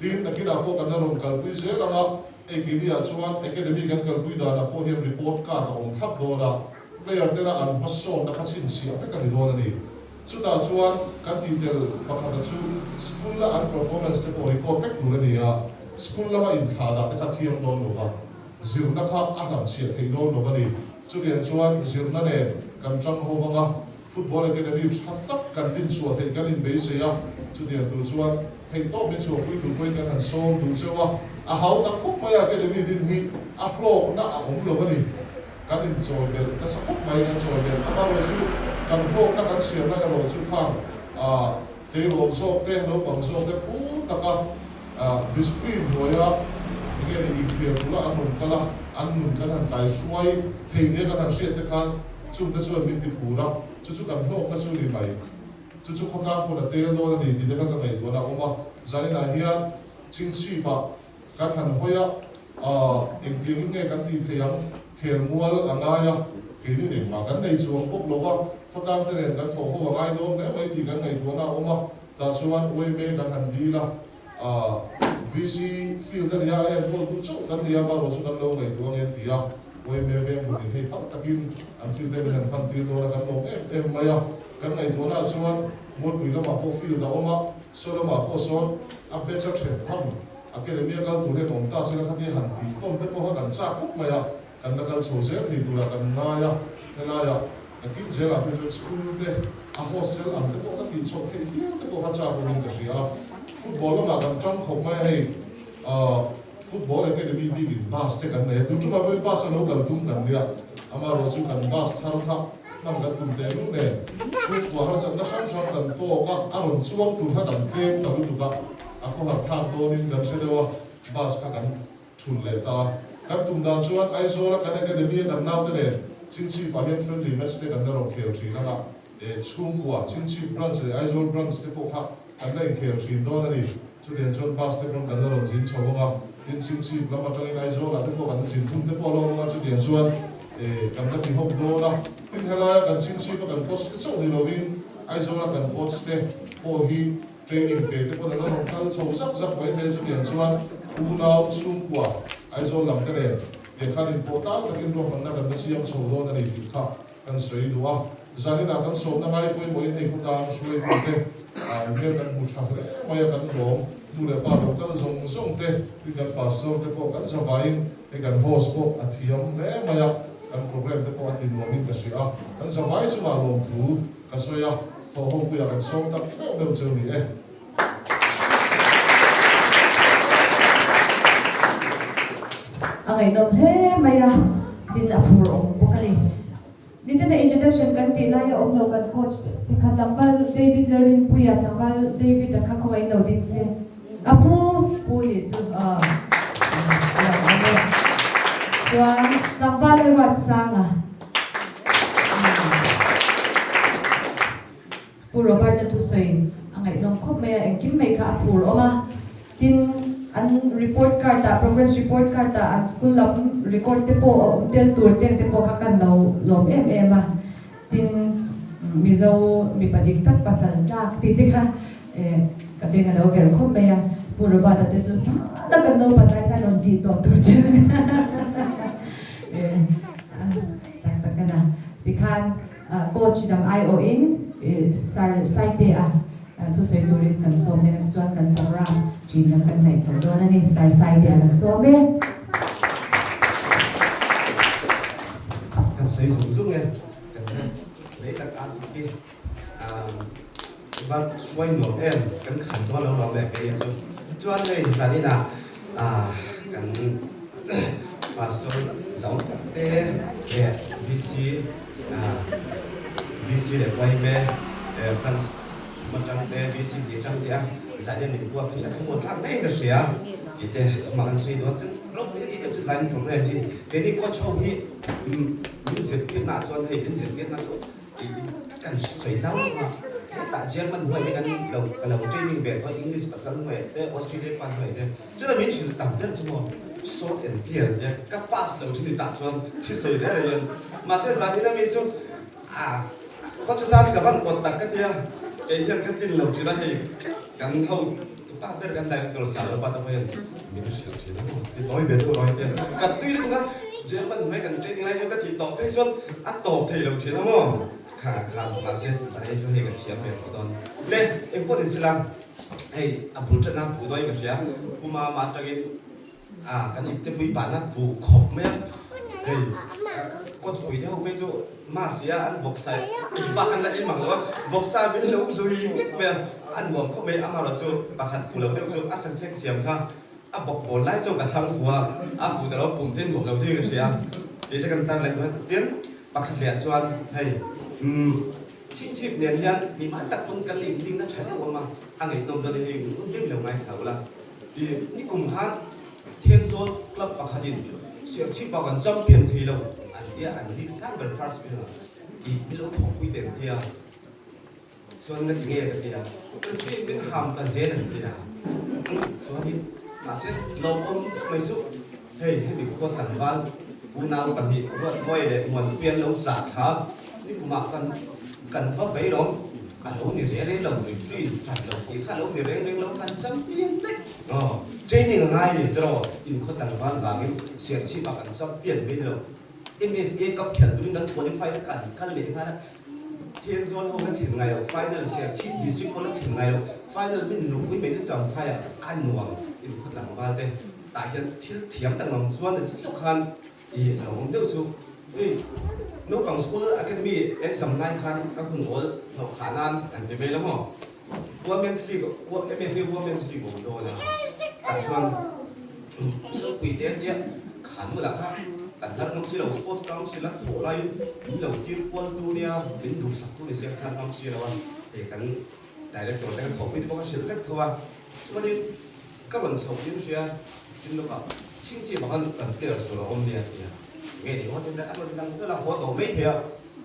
Tin, nakinah pawh kan la rawn kalpui zel ang a. Hei keini-ah chuan Academy kan kalpui danah pawh hian report card a awm thlap dawn a, player tena an hmasawnna kha chhinchhiah vek a ni dawn a ni. Chutah chuan kan tih tel pakhata chu school a an performance te pawh record vek tur a ni a, school lama inthlah dah te kha thiam dawn lo va, zirna kha a hlamchhiah theih dawn lo va ni. Chutiang chuan zirna nen kan tang ho vang a, Football Academy tha tak kan dinchhuah theih kan inbeisei a, chutiang tur chuan theihtawp min chhuahpui tur pawhin kan han sawm duh cheu a, a hau tak khawp mai a Academy din hi a hlawkna a awm lo a ni. Kan inchawi belh nasa khawp mai, kan chawi belh amaherawh chu kan hlawkna kan chhiarna erawh chu khang tleirawl zawk te, naupang zawk te phur taka discipline hnuaia enge ni inkhel tura an rawn kal a, an nun kan han kaihruai thei nia kan han hriat te khan Chungte chuan min ti phur a, chu chu kan hlawkna chu ni mai. Chu chu khawtlang pawn a tel dawn a ni tih te kha ka ngaihtuahna a awm a. Zaninah hian Chingchhipah kan han hawi a, engtiangin nge kan tih theih ang? Khel mual a ngai a, keini engmah kan nei chuang bawk lo va, khawtlang te nen kan thawh ho a ngai dawn hle mai tih kan ngaihtuahna a awm a. Tah chuan UMA kan han dil a, VC field a nia, a enkawl tu chauh kan nia, amaherawh chu kan lo ngaihtuah ang e ti a. Uaime veng hmunin hei phal takin an field te min han hman tir dawn a, kan lawm em em mai a. Kan ngaihtuahna ah chuan Mualpui lamah pawh field a awm a, saw lamah pawh sawn a batch a then tham academy a kal tur hian awm ta sela khatia han tih tawn te pawh kha kan chak khawp mai a, kan la kal chho zel thei turah kan ngai a. Helaiah nakin zelah pawh chuan school te a hostel ang te pawh ka tih chhoh theih viau te pawh kha chak awmin ka hria a. Football lamah kan tang khawp mai a hei. Football Academy bik in bus te kan nei a, tun ṭumah pawhin bus a lo kal tum kan nia, amaherawh chu kan bus thar kha hman kan tum teh luh nen chhungkua harsatna hrang hrang kan tawk a, a rawn chuang tur kha kan tlem ta lutuk a, a khawhar thlak dawnin kan hre deuh a, bus kha kan thulh leh ta a. Kan tum dan chuan Aizawl a kan Academy a kan naute nen Chingchhip ah hian friendly match te kan la rawn khel thin ang a, chhungkua Chingchhip branch leh Aizawl branch te pawh kha Kan la inkhel thin dawn a ni. Chutiang chuan bus te pawn kan la rawn zin chho ang a, tin Chhingchhip lam atangin Aizawlah te pawh kan zin thum te pawh a lo awm ang a, chutiang chuan kan la ti hawk dawn a. Tin helaia kan Chhingchhip a kan coach te chauh ni lovin Aizawla kan coach te pawh hi training pe te pawn an la rawn kal chho zak zak mai thei a, chutiang chuan unau chhungkua Aizawl lam te nen tiang khan inpawh tlang takin ruahmanna kan la siam chho dawn a ni tih kha Kan sawi duh a, zaninah kan sawmna ngai pawimawhin hei khawtlang hruaitute hmel kan hmu tha hle mai a, kan lawm nu leh pa lo kal zawng zawng te, tin kan pastor te pawh kan zavaiin hei kan host pawh a thiam hle mai a, kan program te pawh a ti nuamin ka hria a, kan zavai chungah lawmthu ka sawi a, thawhho puiah kan sawm tak meuh meuh cheu ni e. A ngaihnawm hle mai a, tin a phur awm bawk a ni. Nichina introduction kan tih laia awm lo kan coach te kha tlangval David Lalrinpuia tlangval David a kha khawngaih lo ding se a pu pu nih chu a lo awm e. Chuan tlangval Lalruatsanga. Pu Robert-a thusawi a ngaihnawm khawp mai a, engkim mai kha a phur awm a. Tin, an report card-ah, progress report card-ah an school lam record te pawh a awm tel tur teng te pawh kha kan lo lawm em em a. Tin, Mizo mipa dik tak pasal tlak tih te kha ka beng a lo ver khawp mai a. Pu Robert-a te chu hma tak kan naupan lai khan rawn tih tawh tur che tak tak a na. Tikhan. Coach dang aiawhin Sir Saite-a thusawi turin kan sawm mek a, tichuan kan program ṭin lam kan ngaih chho dawn a ni. Sir Saite-a kan sawm e. Kan sawi zung zung e, kan zei tak a tih hi va hruai nuam em, kan khan dawn lo lawm e kei chu. Chuan hei zaninah. Kan Pastor Zau te leh VC VC leh Yma Branch atang te VC tih atang te a zaina min buak hi a thlamuan thlak ngei ka hria tih te thuma kan sawi dawn chu ropui tih deuh chu zain program hi keini coach ho hi min zirtirna ah chuan hei min zirtirna chu kan sawi zau bawk a, hetah German huai te kan lo ka lo training ve tawh a English pachal hnuaiah te Australia pa hnuaiah te chutah min hrilh tam ber chu maw short and clear te ka pass lo thin ni tah chuan thil sawi reng reng hian mahse zanin ami chu a coach atan ka van awt tak ka tia kei hian ka tlin lo thin a hei kan ho pa ber kan director sa lo pa te pawh hian min hrilh thin a maw ti tawi ve deuh rawh hetiang ka tui lutuk a German hnuai kan training lai chuan ka tih tawh phei chuan a tawp thei lo thin a maw kha kha mahse zai chu hei ka thiam ve tawh dawn le engpawh ni sela hei a bul ṭan a fuh dawn in ka hria Pu Mama atangin a kan ipte pui pahna fuh khawp mai a hei coach pui te ho phei chu Mahse an bawksa ei bak an la ei mang lo a, bawksa min lo zui ngek mai a, a nuam khawp mai. Amaherawhchu pakhat fu lo deuh chu a sensek siam kha a bawk bawl lai chu ka thlang fu a, a fu ta lo pum te nuam lo deuhin ka hria a, tih te kan tar leh duh a. Tin, pakhat leh ah chuan hei umm chhingchhip nen hian mihman tak pawn kan la inlingna tha deuh awm a, a ngaihnawm dawn in hei un deuh lo ngaithla ula. Tih nikum khan Thenzawl club pakhatin Serchhip ah kan champion thei lo an tia an league sang ber first division ah tih min lo thawhpui ve an tia chuan nga ti nge ka tia referee min ham ta zel an tia chuanin mahse lawmawm mai chu hei hemi khua tlangval unau pahnih Ruatmawia leh Muanpuia an lo chah thla nikumah kan kan va beilawm a lo ni reng reng lo referee that lo tih kha a lo ni reng reng lo kan champion daih. Aw, training a ngai ni tiraw, inkhua tlangval vangin Serchhip ah kan champion mai ni lo. MFA Cup khelh turin kan qualify na kan kal leh nghal a, Thenzawl ho ka thlen ngai lo, final Serchhip district pawh la thlen ngai lo, final min lupui mai chu Champhai ah a nuam inkhua tlangval te tah hian thil thiam tak ang chuan a zet lawk khan i lo awm deuh chu. Hei naupang school academy exam lai khan ka hun awl hlauh khah nan an ti mai lo maw? Women's League, MFA Women's League awm dawn a, tah chuan Lopui te tia kha nu lah kha kan hnar ngam si lo, Sport Council a thawh laiin min lo tir kual tu nia, min duhsak tu ni sia ka hnar ngam si lo a, hei kan Director te kan thawhpui te pawh ka hrilh vek tho a, chuanin ka rawn chhoh tir hria tin lawkah chhingchhip ah khan kan players tur a awm nia tia nge ni haw tin a rawn lang vel a, haw tawh mai thei a.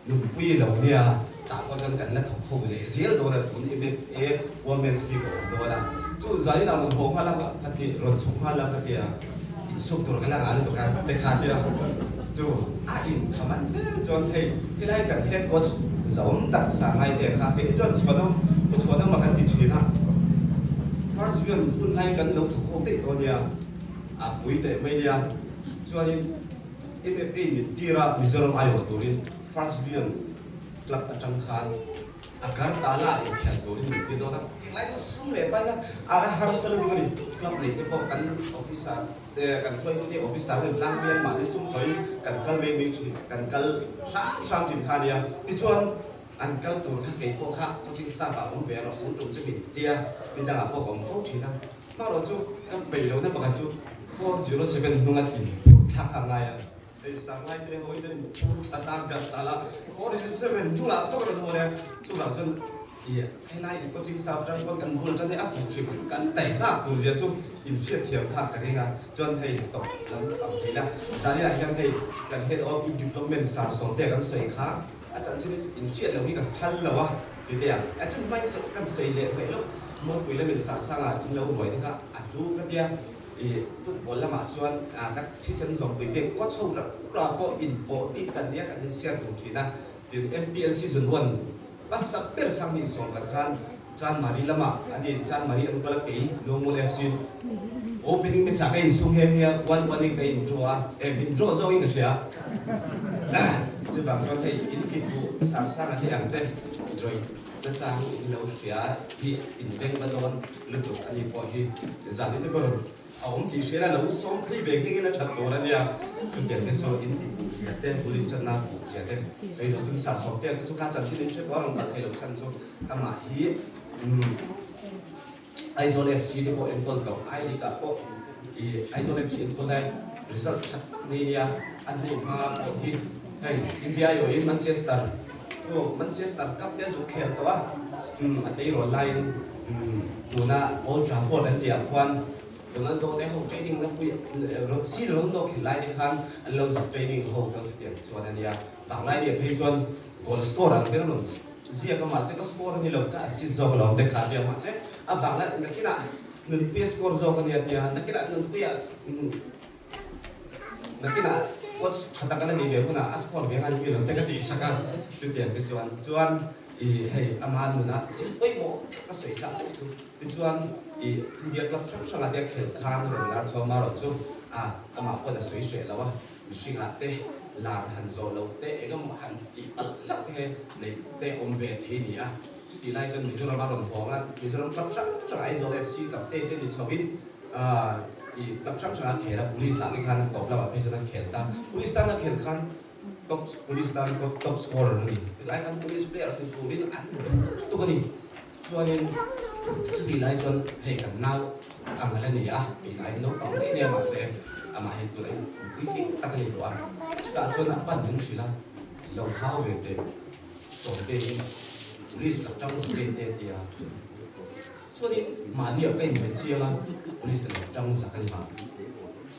Nupui lo nia, tah pawh chuan kan la thawk ho leh zel dawn a, tun MFA Women's League a awm dawn a, chu zanin ah rawn haw nghal a ka ti, rawn chhuk nghal a ka ti a, insuk tur ka la nghal lutuk a te kha tia, chu a in tha man zel chuan hei helai kan head coach zawm tak Sangai te kha keini chuan Chhuanawm, Pu Chhuanawma kan ti thin a, first division hun lai kan lo thawk ho daih dawn nia, a pui teh mai nia, chuanin. MFA min tir a, Mizoram aiawh turin First Division club atang khan a Gartala inkhelh turin min tir dawn a, englai chu sum leh pai a, a harsa lutuk a ni. Club nei te pawh kan officer te, kan hruaitute officer ho intlangpui an mahni sum tawhin kan kal mai mai thin, kan kal hram hram thin kha a nia. Tichuan an kal tur kha kei pawh kha coaching staff ah awm ve a rawh, un tum chu min tia, nidangah pawh ka awm fo thin a. Hmarawh chu ka peih lohna pakhat chu 407 hnunga tin phur thlak kha a ngai a, hei Sangai te ho in an phur thla ta gat ta la, 407 hnungah tawk a rawn haw leh a, chuvang chuan i helai i coaching staff atang pawn kan bul tan hi a fuh hrim hrim kan taih nghak tur zia chu in hriatthiam phak ka ring a, chuan hei tawp lam ang thei la, Zaniah hian hei kan head of youth development Sir Sawmtea kan sawi kha a chanchin hi in hriat loh hi ka phal lo a ti teh a, a chu hmain kan sawi leh hmaih lawk. Mualpui lamin Sarsanga in lo ruai te kha a hlu ka tia, i football lamah chuan ka thisen zawmpui pek coach ho rah rah pawh in pawh tih kan nia kan insiam tur thin a, tin MPL season 1 hmasa ber Sanghnih sawm kan khan Chanmari lamah a ni, Chanmari an kal a kei Luangmual FC opening match ah ka insum hem hi a, one one in ka in draw a, eh min draw zawk in ka hria chuvang chuan hei in ti fuh Sarsanga te ang te drawing. Nachang in lo hria hi in veng va dawn lutuk a ni pawh hi zan in te ber a awm tih hria la lo sawm phei ve nghe nghe la that tur a nia. Chutiang te chu in zia te bul in thatna fuh zia te sawi lo chun sar sawm te chu kha chanchin in hre tawh a rawn kal thei lo chhan chu amah hi umm. Aizawl FC te pawh enkawl tawh, I League ah pawh i Aizawl FC enkawl lai result tha tak nei nia, a hnu hma pawh hi hei India aiawhin Manchester aw Manchester Cup te a zuk khel tawh a, umm a tleirawl laiin umm tuna Old Trafford an tih ah khuan Ronaldo te ho training na pui si Ronaldo khelh lai te khan an lo zuk training ho pawh chutiang chuan a nia, vanglai nia phei chuan goal score ang te rawn Ziak a mahse ka score a ni lo ka assist zawk lo te kha tia mahse a vang la nakinah Nunpuia score zawk a nia tia nakinah Nunpuia nakinah coach tha tak a la nih ve hunah a score ve ngai mi lo te ka tih sak a chutiang te chuan chuan i hei ama nuna thil pawimawh deuh ka sawi chak deuh chu tichuan i India club hrang hrangah te a khelh khan rawn lar chhuak marawh chu a amah pawn a sawi hreh lo a. Mihringah te lar han zawh loh te eng emaw han tih palh hlauh te neih te awm ve thei a ni a. Chutih lai chuan Mizoram a rawn hawng a, Mizoram club hrang hrang Aizawl FC club te te ni chhoin ih club hrang hrang a khel a, Police ah te khan a tawp lamah phei chuan a khel ta. Police tan a khel khan top Police tan top scorer a ni. Tilai khan Police players ni turin an duh lutuk a ni. Chuanin chutih lai chuan hei kan nau ang a la ni a, kei ai naupang daih nia mahse amah hi tunah hian puitling tak a ni tawh a, chutah chuan a pan ding hrilh a, lo hau ve teh Sawmte hi police ka tang zak em te a ti a, chuanin mahni ah ka inbe chiang a, police a lo tang zak a ni mah,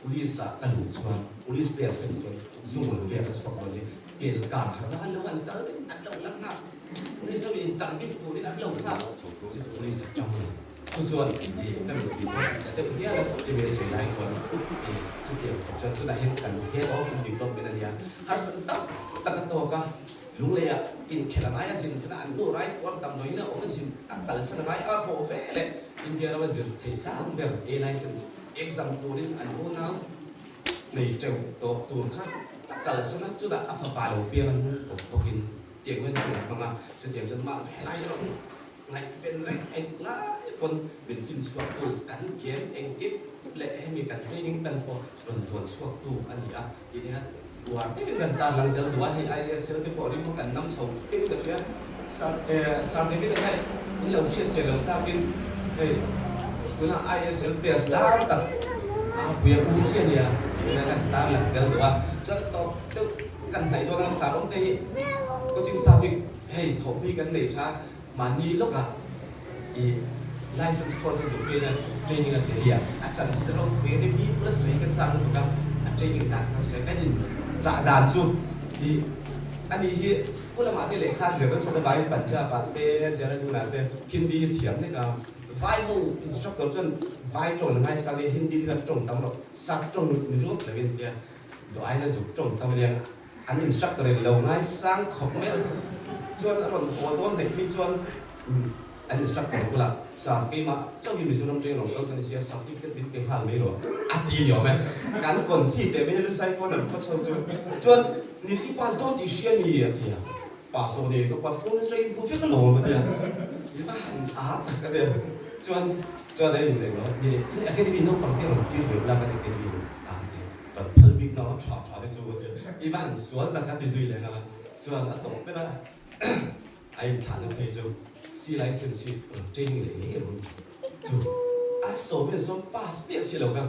police ah ka luh chuan police players ka nih chuan zungawl vel ka chhuak dawn e, tel kang harna an lo han kal daih an lo la nghak. Police ho in target turin an lo nghak chu police a tang a ni. Chu chuan ih ka mit tih pawh a deuh hial a chumi a sawi lai chuan ih chutiang khawp chuan tunah hian kan head of development a nia harsatna tam tak a tawk a, Lungleiah inkhelh a ngai a zin sana an nu rai puar damdawiin a awm a zin a kalsan a ngai a hlawh ve leh India rama zir thei sang ber A license exam turin an unau nei teuh tawh tur kha a kalsan a chutah a fapa lo piang a hnung tawp bawkin Tiang hian hun a hmang a, chutiang chuan mah ve lai erawh ngaihven reng eng lai pawn min fin chhuaktu kan game engkim leh hemi kan training plans pawh rawn duan chhuaktu a ni a tih te hian uar deuhin kan tan lang tel duh a, hei ISL te pawh rim kan nam chho deuhin ka hria Sir Sir David a kha in lo hriat che lo takin hei tuna ISL players lar tak a puia u chi a nia tih te hian kan tan lang tel duh a, chuan a tawp deuh Kan hnaih dawn ang Saron te hi coaching staff hi hei thawhpui kan nei tha mahni lawkah i license course a zuk train a training a Delhi ah a chan chi te ropui a te mi bula sawi kan chang lutuk a a training dan kha sawi kan in chah dan chu i ani hi pu lamah te lehkha zir nasa te vangin Punjab ah te Dehradun ah te Hindi hi thiam nek a vai ho instructor chuan vai tawng la ngaisang i Hindi te kha tawng tam rawh sap tawng ni ringawt lovin tia Duh aiin a zuk tawng ta mai a, an instructor in lo ngaisang khawp mai a, chuan a rawn haw dawn hleih phei chuan an instructor bulah Sir keimah chauh hi Mizoram train rawn kal ka ni sia, certificate min pe nghal mai rawh a ti ni awm e. Kan confi teh mai a lusai pawn an khaw chho chu chuan ni i pass dawn tih hria ni a ti a, pass dawn e ka performance train hmu vek alawm a ti a, i va han a tak a ti a, chuan chuan a inleng lo ni leh in academy naupang te rawn tir ve ula kan academy a ti a. Kan phal bik nang a tha tha te chu ka ti a, i va han sual tak a ti zui leh nghal a, chuan a tawp ber a a inthlahna phei chu C license hi rawn training leh ngei rawn chu a sawm hian sawm pass miah si lo kha,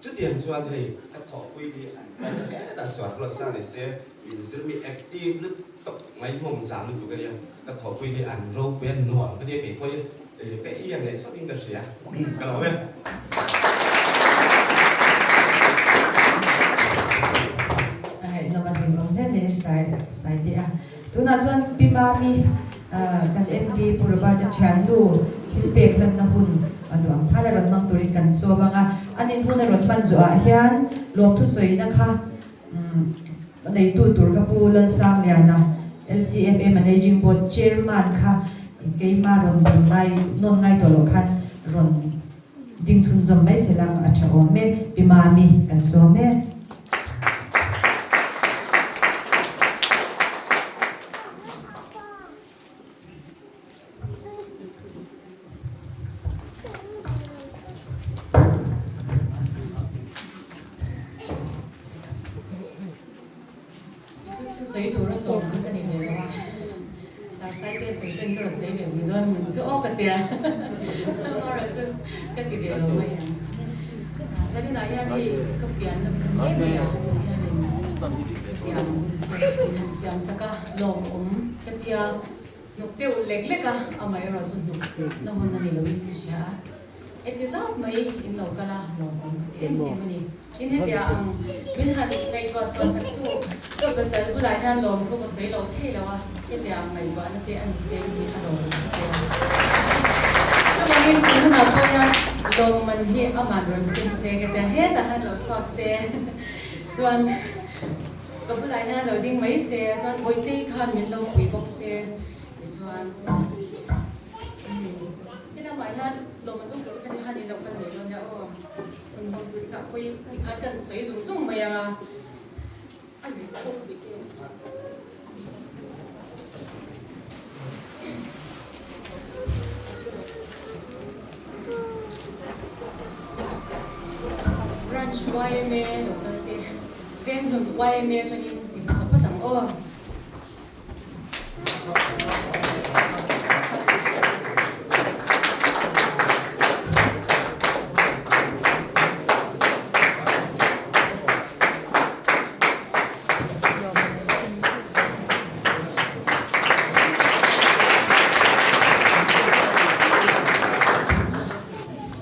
chutiang chuan hei ka thawhpui hi an kal hetah sual ruat sa ni se inzir mi active lutuk mai hmawm zan lutuk a nia, ka thawhpui hi an ropui a nuam ka tia kei pawh hi ka iang leh sawt in ka hria ka lo e. A ngaihnawm a hlimawm hle mai sai sai teh a. Tunah chuan Pi Mami kan MD Pu Robert-a thiannu thil pek hlanna hun a duh ang thal a rawn hmang turin kan sawm ang a. An in hun a rawn hman zawhah hian lawmthu sawina kha A neitu tur kha Pu Lalsangliana, LCMA Managing Board Chairman kha keima rawn ding ngai nawn ngai tawh loh khan rawn ding chhunzawm mai se lang a tha awm e, Pi Mami kan sawm e. Chu chu sawi tura sawm kha ka ni ve lo a, Sir Saite sawi chuan ka rawn sawi ve mai dawn a mun chu aw ka tia amaherawh chu ka ti ve lo mai ang. Zaninah hian hei ka pianna hmun ngei mai a Pathianin hetiang hun te min han siam sak a lawmawm ka tia hnuk deuh lek lek a amaherawh chu hnuk na hun a ni loin ka hria a. Heti zat mai in lo kal a, lawmawm ka ti em em a ni. Tin hetia ang min han ngaihtuah chhuah sak tu ka pasal bulah hian lawmthu ka sawi lo thei lo a, hetia ang ngaihtuahna te an siam hi a lawmawm ka ti a. Chuvangin tun hunah pawh hian lawmman hi aman rawn sem se ka tia, hetah hian lo chhuak se chuan ka bulah hian lo ding mai se chuan Bawihtei khan min lo pui bawk se tichuan. Helamah hian lawm an awm loh ka ti han in lo kal mai dawn nia aw. Hun hawng tu tikah pawi tikhan kan sawi zung zung mai a. A ri pawh ka bih em. Branch yma lo kal te Venghlun yma atangin ti hmasa phawt ang aw.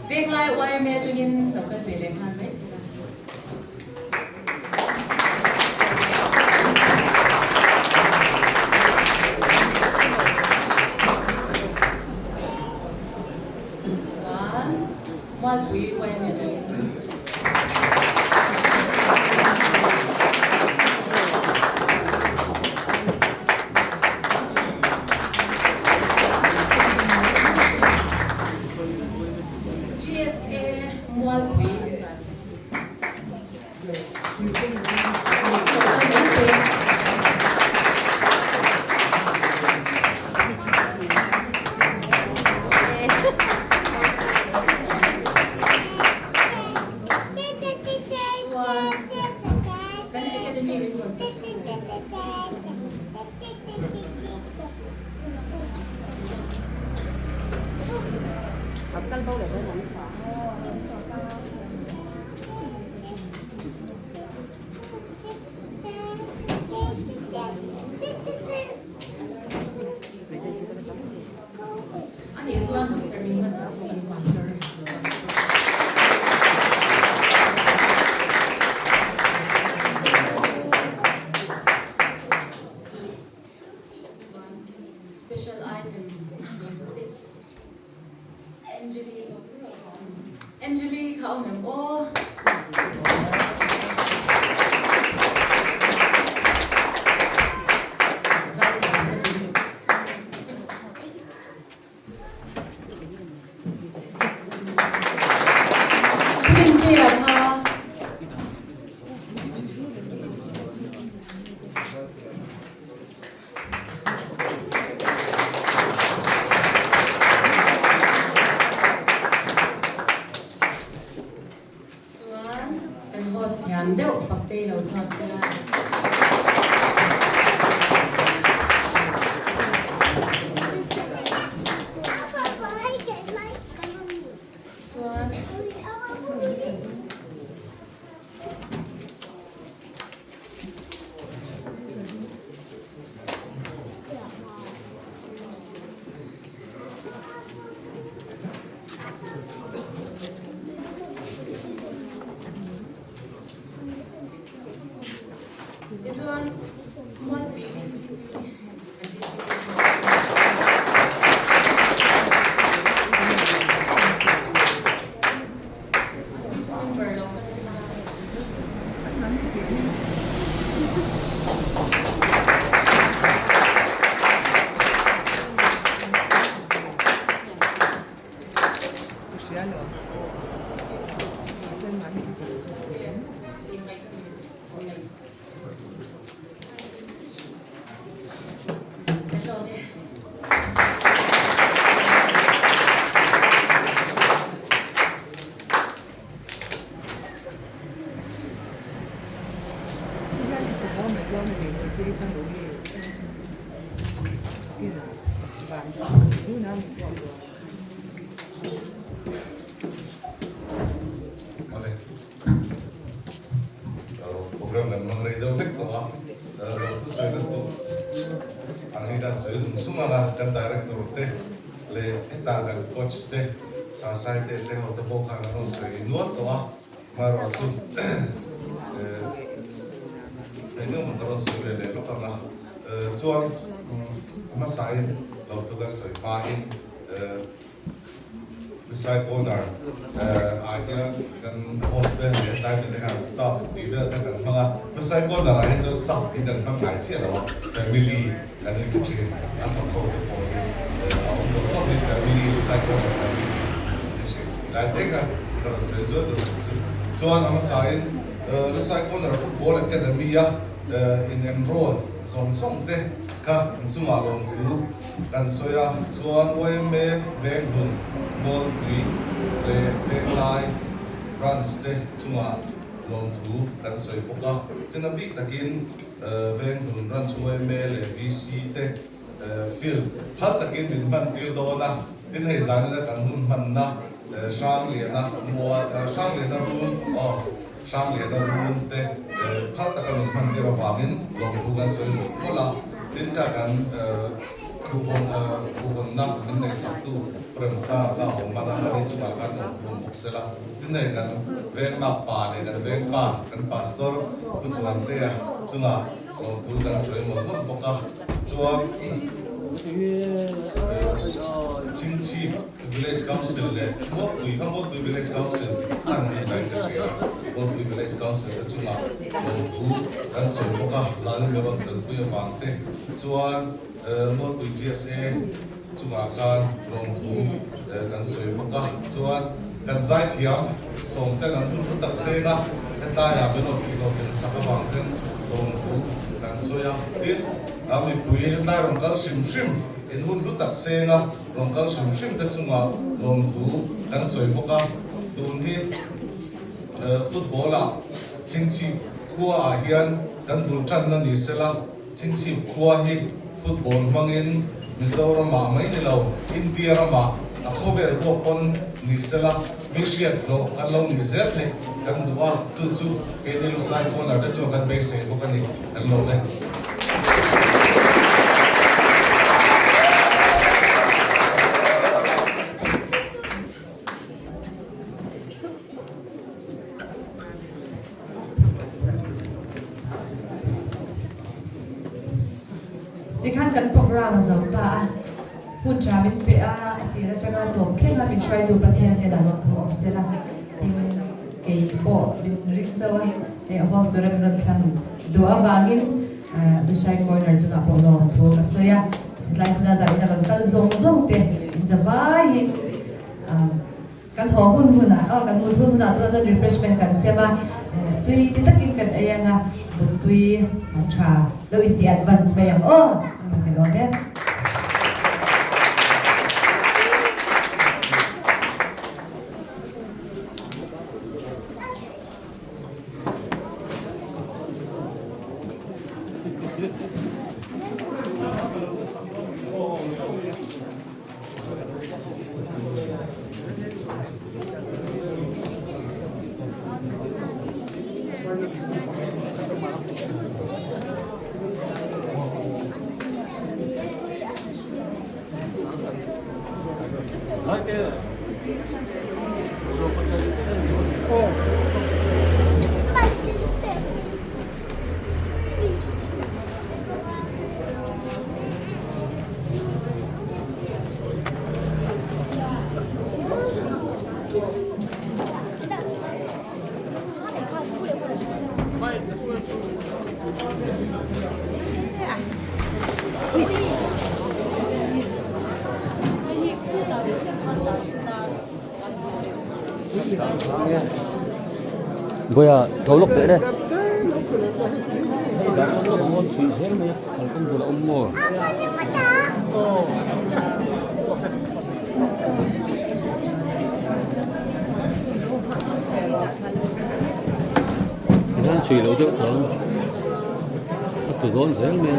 Venglai yma atangin lo kal ve leh nghal mai sela. Chuan Mualpui yma atangin GSA Mualpui. Ani chuan Pastor min hmansak tu kan Pastor. Chuan special item nei tu te Angeli zawk tur a awm. Angeli kha awm em aw. Zai zai ka ti. Putin te ah kha. Chuan kan host thiam deuh Faktei lo chhuak sela. Chuan. Tichuan, Mualpui VCP kan VCP VC member lo kan Awle. Program kan hmang rei deuh hlek tawh a, lo thusawi na tur ang hi kan sawi zung zung ang a, kan director te leh heta kan coach te Sasai te te ho te pawh khan an rawn sawi nual tawh a, hmaerawh chu eng emaw ka rawn sawi ve leh lawk ang a, chuan hmasain lo thu kan sawi hmain. Lusai Corner ah hian kan host te leh tlai te khan staff tih vel kha kan hmang a, Lusai Corner ah hi chuan staff tih kan hmang ngai chiah lo a, family kan inti thin, a thawk ho te pawh hi a awm zawk zawk hi family, Lusai Corner family an ti thin tih lai te kha ka rawn sawi zual duh ang chu. Chuan a hmasain Lusai Corner Football Academy a in enroll zawng zawng te kha inchungah lawmthu Kan sawi a, chuan yma Venghmun, Mualpui leh Venglai branch te chungah lawmthu kan sawi bawk a. Tin a bik takin Venghmun branch yma leh VC te field phal takin min hman tir dawn a. Tin hei zanina kan hun hmanna Hrangliana mual Hrangliana run aw Hrangliana run te phal taka min hman tir avangin lawmthu kan sawi mawlh mawlh a. Tin ka kan khuhhawnna min neihsaktu Remsanga kha a awm hman a, ani chungah khan lawmthu awm bawk sela. Tin hei kan vengmak pa leh kan vengpa kan Pastor Pu Chuantea chungah lawmthu kan sawi mawlh mawlh bawk a. Chuan Chingchhip Village Council leh Mualpui kha Mualpui Village Council an ni mai ka hria. Mualpui Village Council te chungah lawmthu kan sawi bawk a, zanin mi rawn telpui avang te chuan Mualpui GSA chungah khan lawmthu kan sawi bawk a. Chuan kan zaithiam sawm ten an hun hlu tak seng a, hetlaiah min rawn tih hlawhtlin sak avang ten lawmthu kan sawi a. Tin, mipui hetlai rawn kal hrim hrim in hun hlu tak seng a, Rawn kal hrim hrim te chungah lawmthu kan sawi bawk a, tun hi football ah Chingchhip khua ah hian kan bul tanna ni sela, Chingchhip khua hi football hmangin Mizoram ah mai ni lo India ram ah a khawvel huap pawn ni sela mi hriat hlawh kan lo nih zel theih kan duh a, chu chu keini Lusai Corner te chuan kan beisei bawk a ni kan lo le. Tikhan kan program a zo ta a, hun tha min pe a, a tir atanga tawp thleng a min hruaitu Pathian hnenah lawmthu awm sela tin kei pawh min ring zo a, hei host tura min rawn thlang duh avangin Lushai Corner chungah pawh lawmthu ka sawi a, hetlai hmuna zanin a rawn kal zawng zawng te in zavaiin Kan haw hun hunah aw kan mut hun hunah tunah chuan refreshment kan sem a, tui ti takin kan ei ang a, mut tui ang tha lo inti advance mai ang aw ka lawm e. Boya tho lawk teh le. Tikhan chhui loh deuh tawh ang a tlu dawn zel mai a.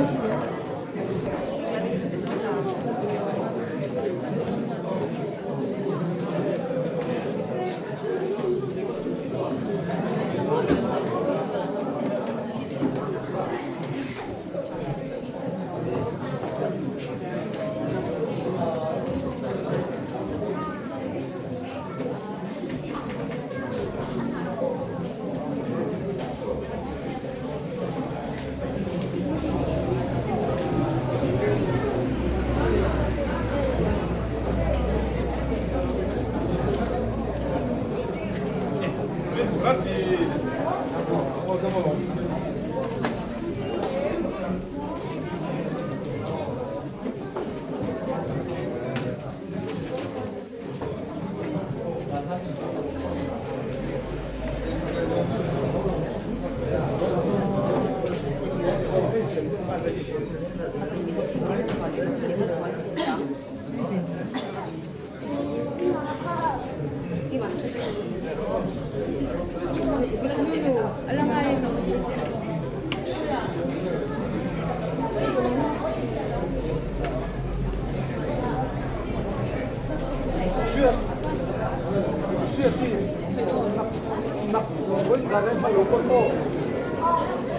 pawn aw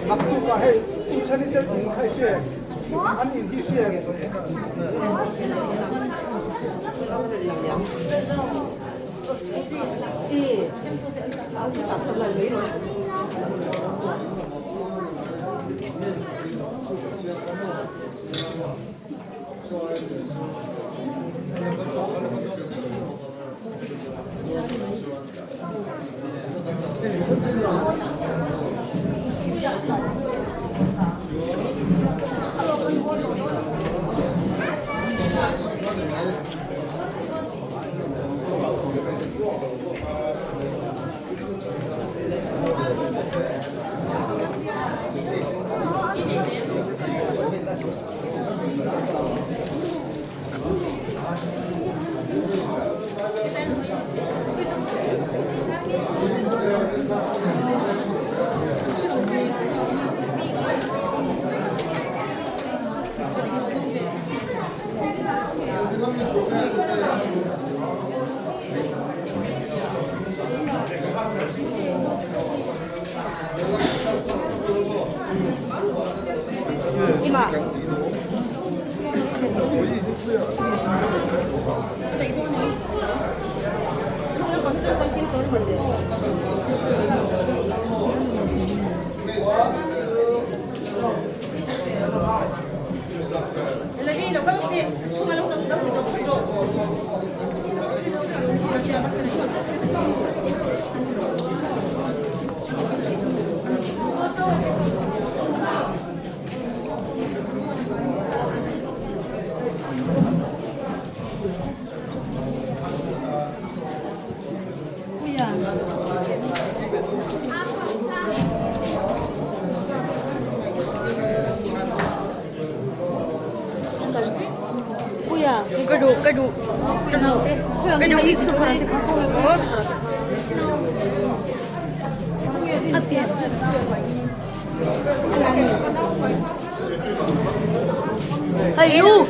naktukah hei Uchhani te in kha i hria em? An in hi i hria em? Ka duh ka duh ka duh ka duh Hey you.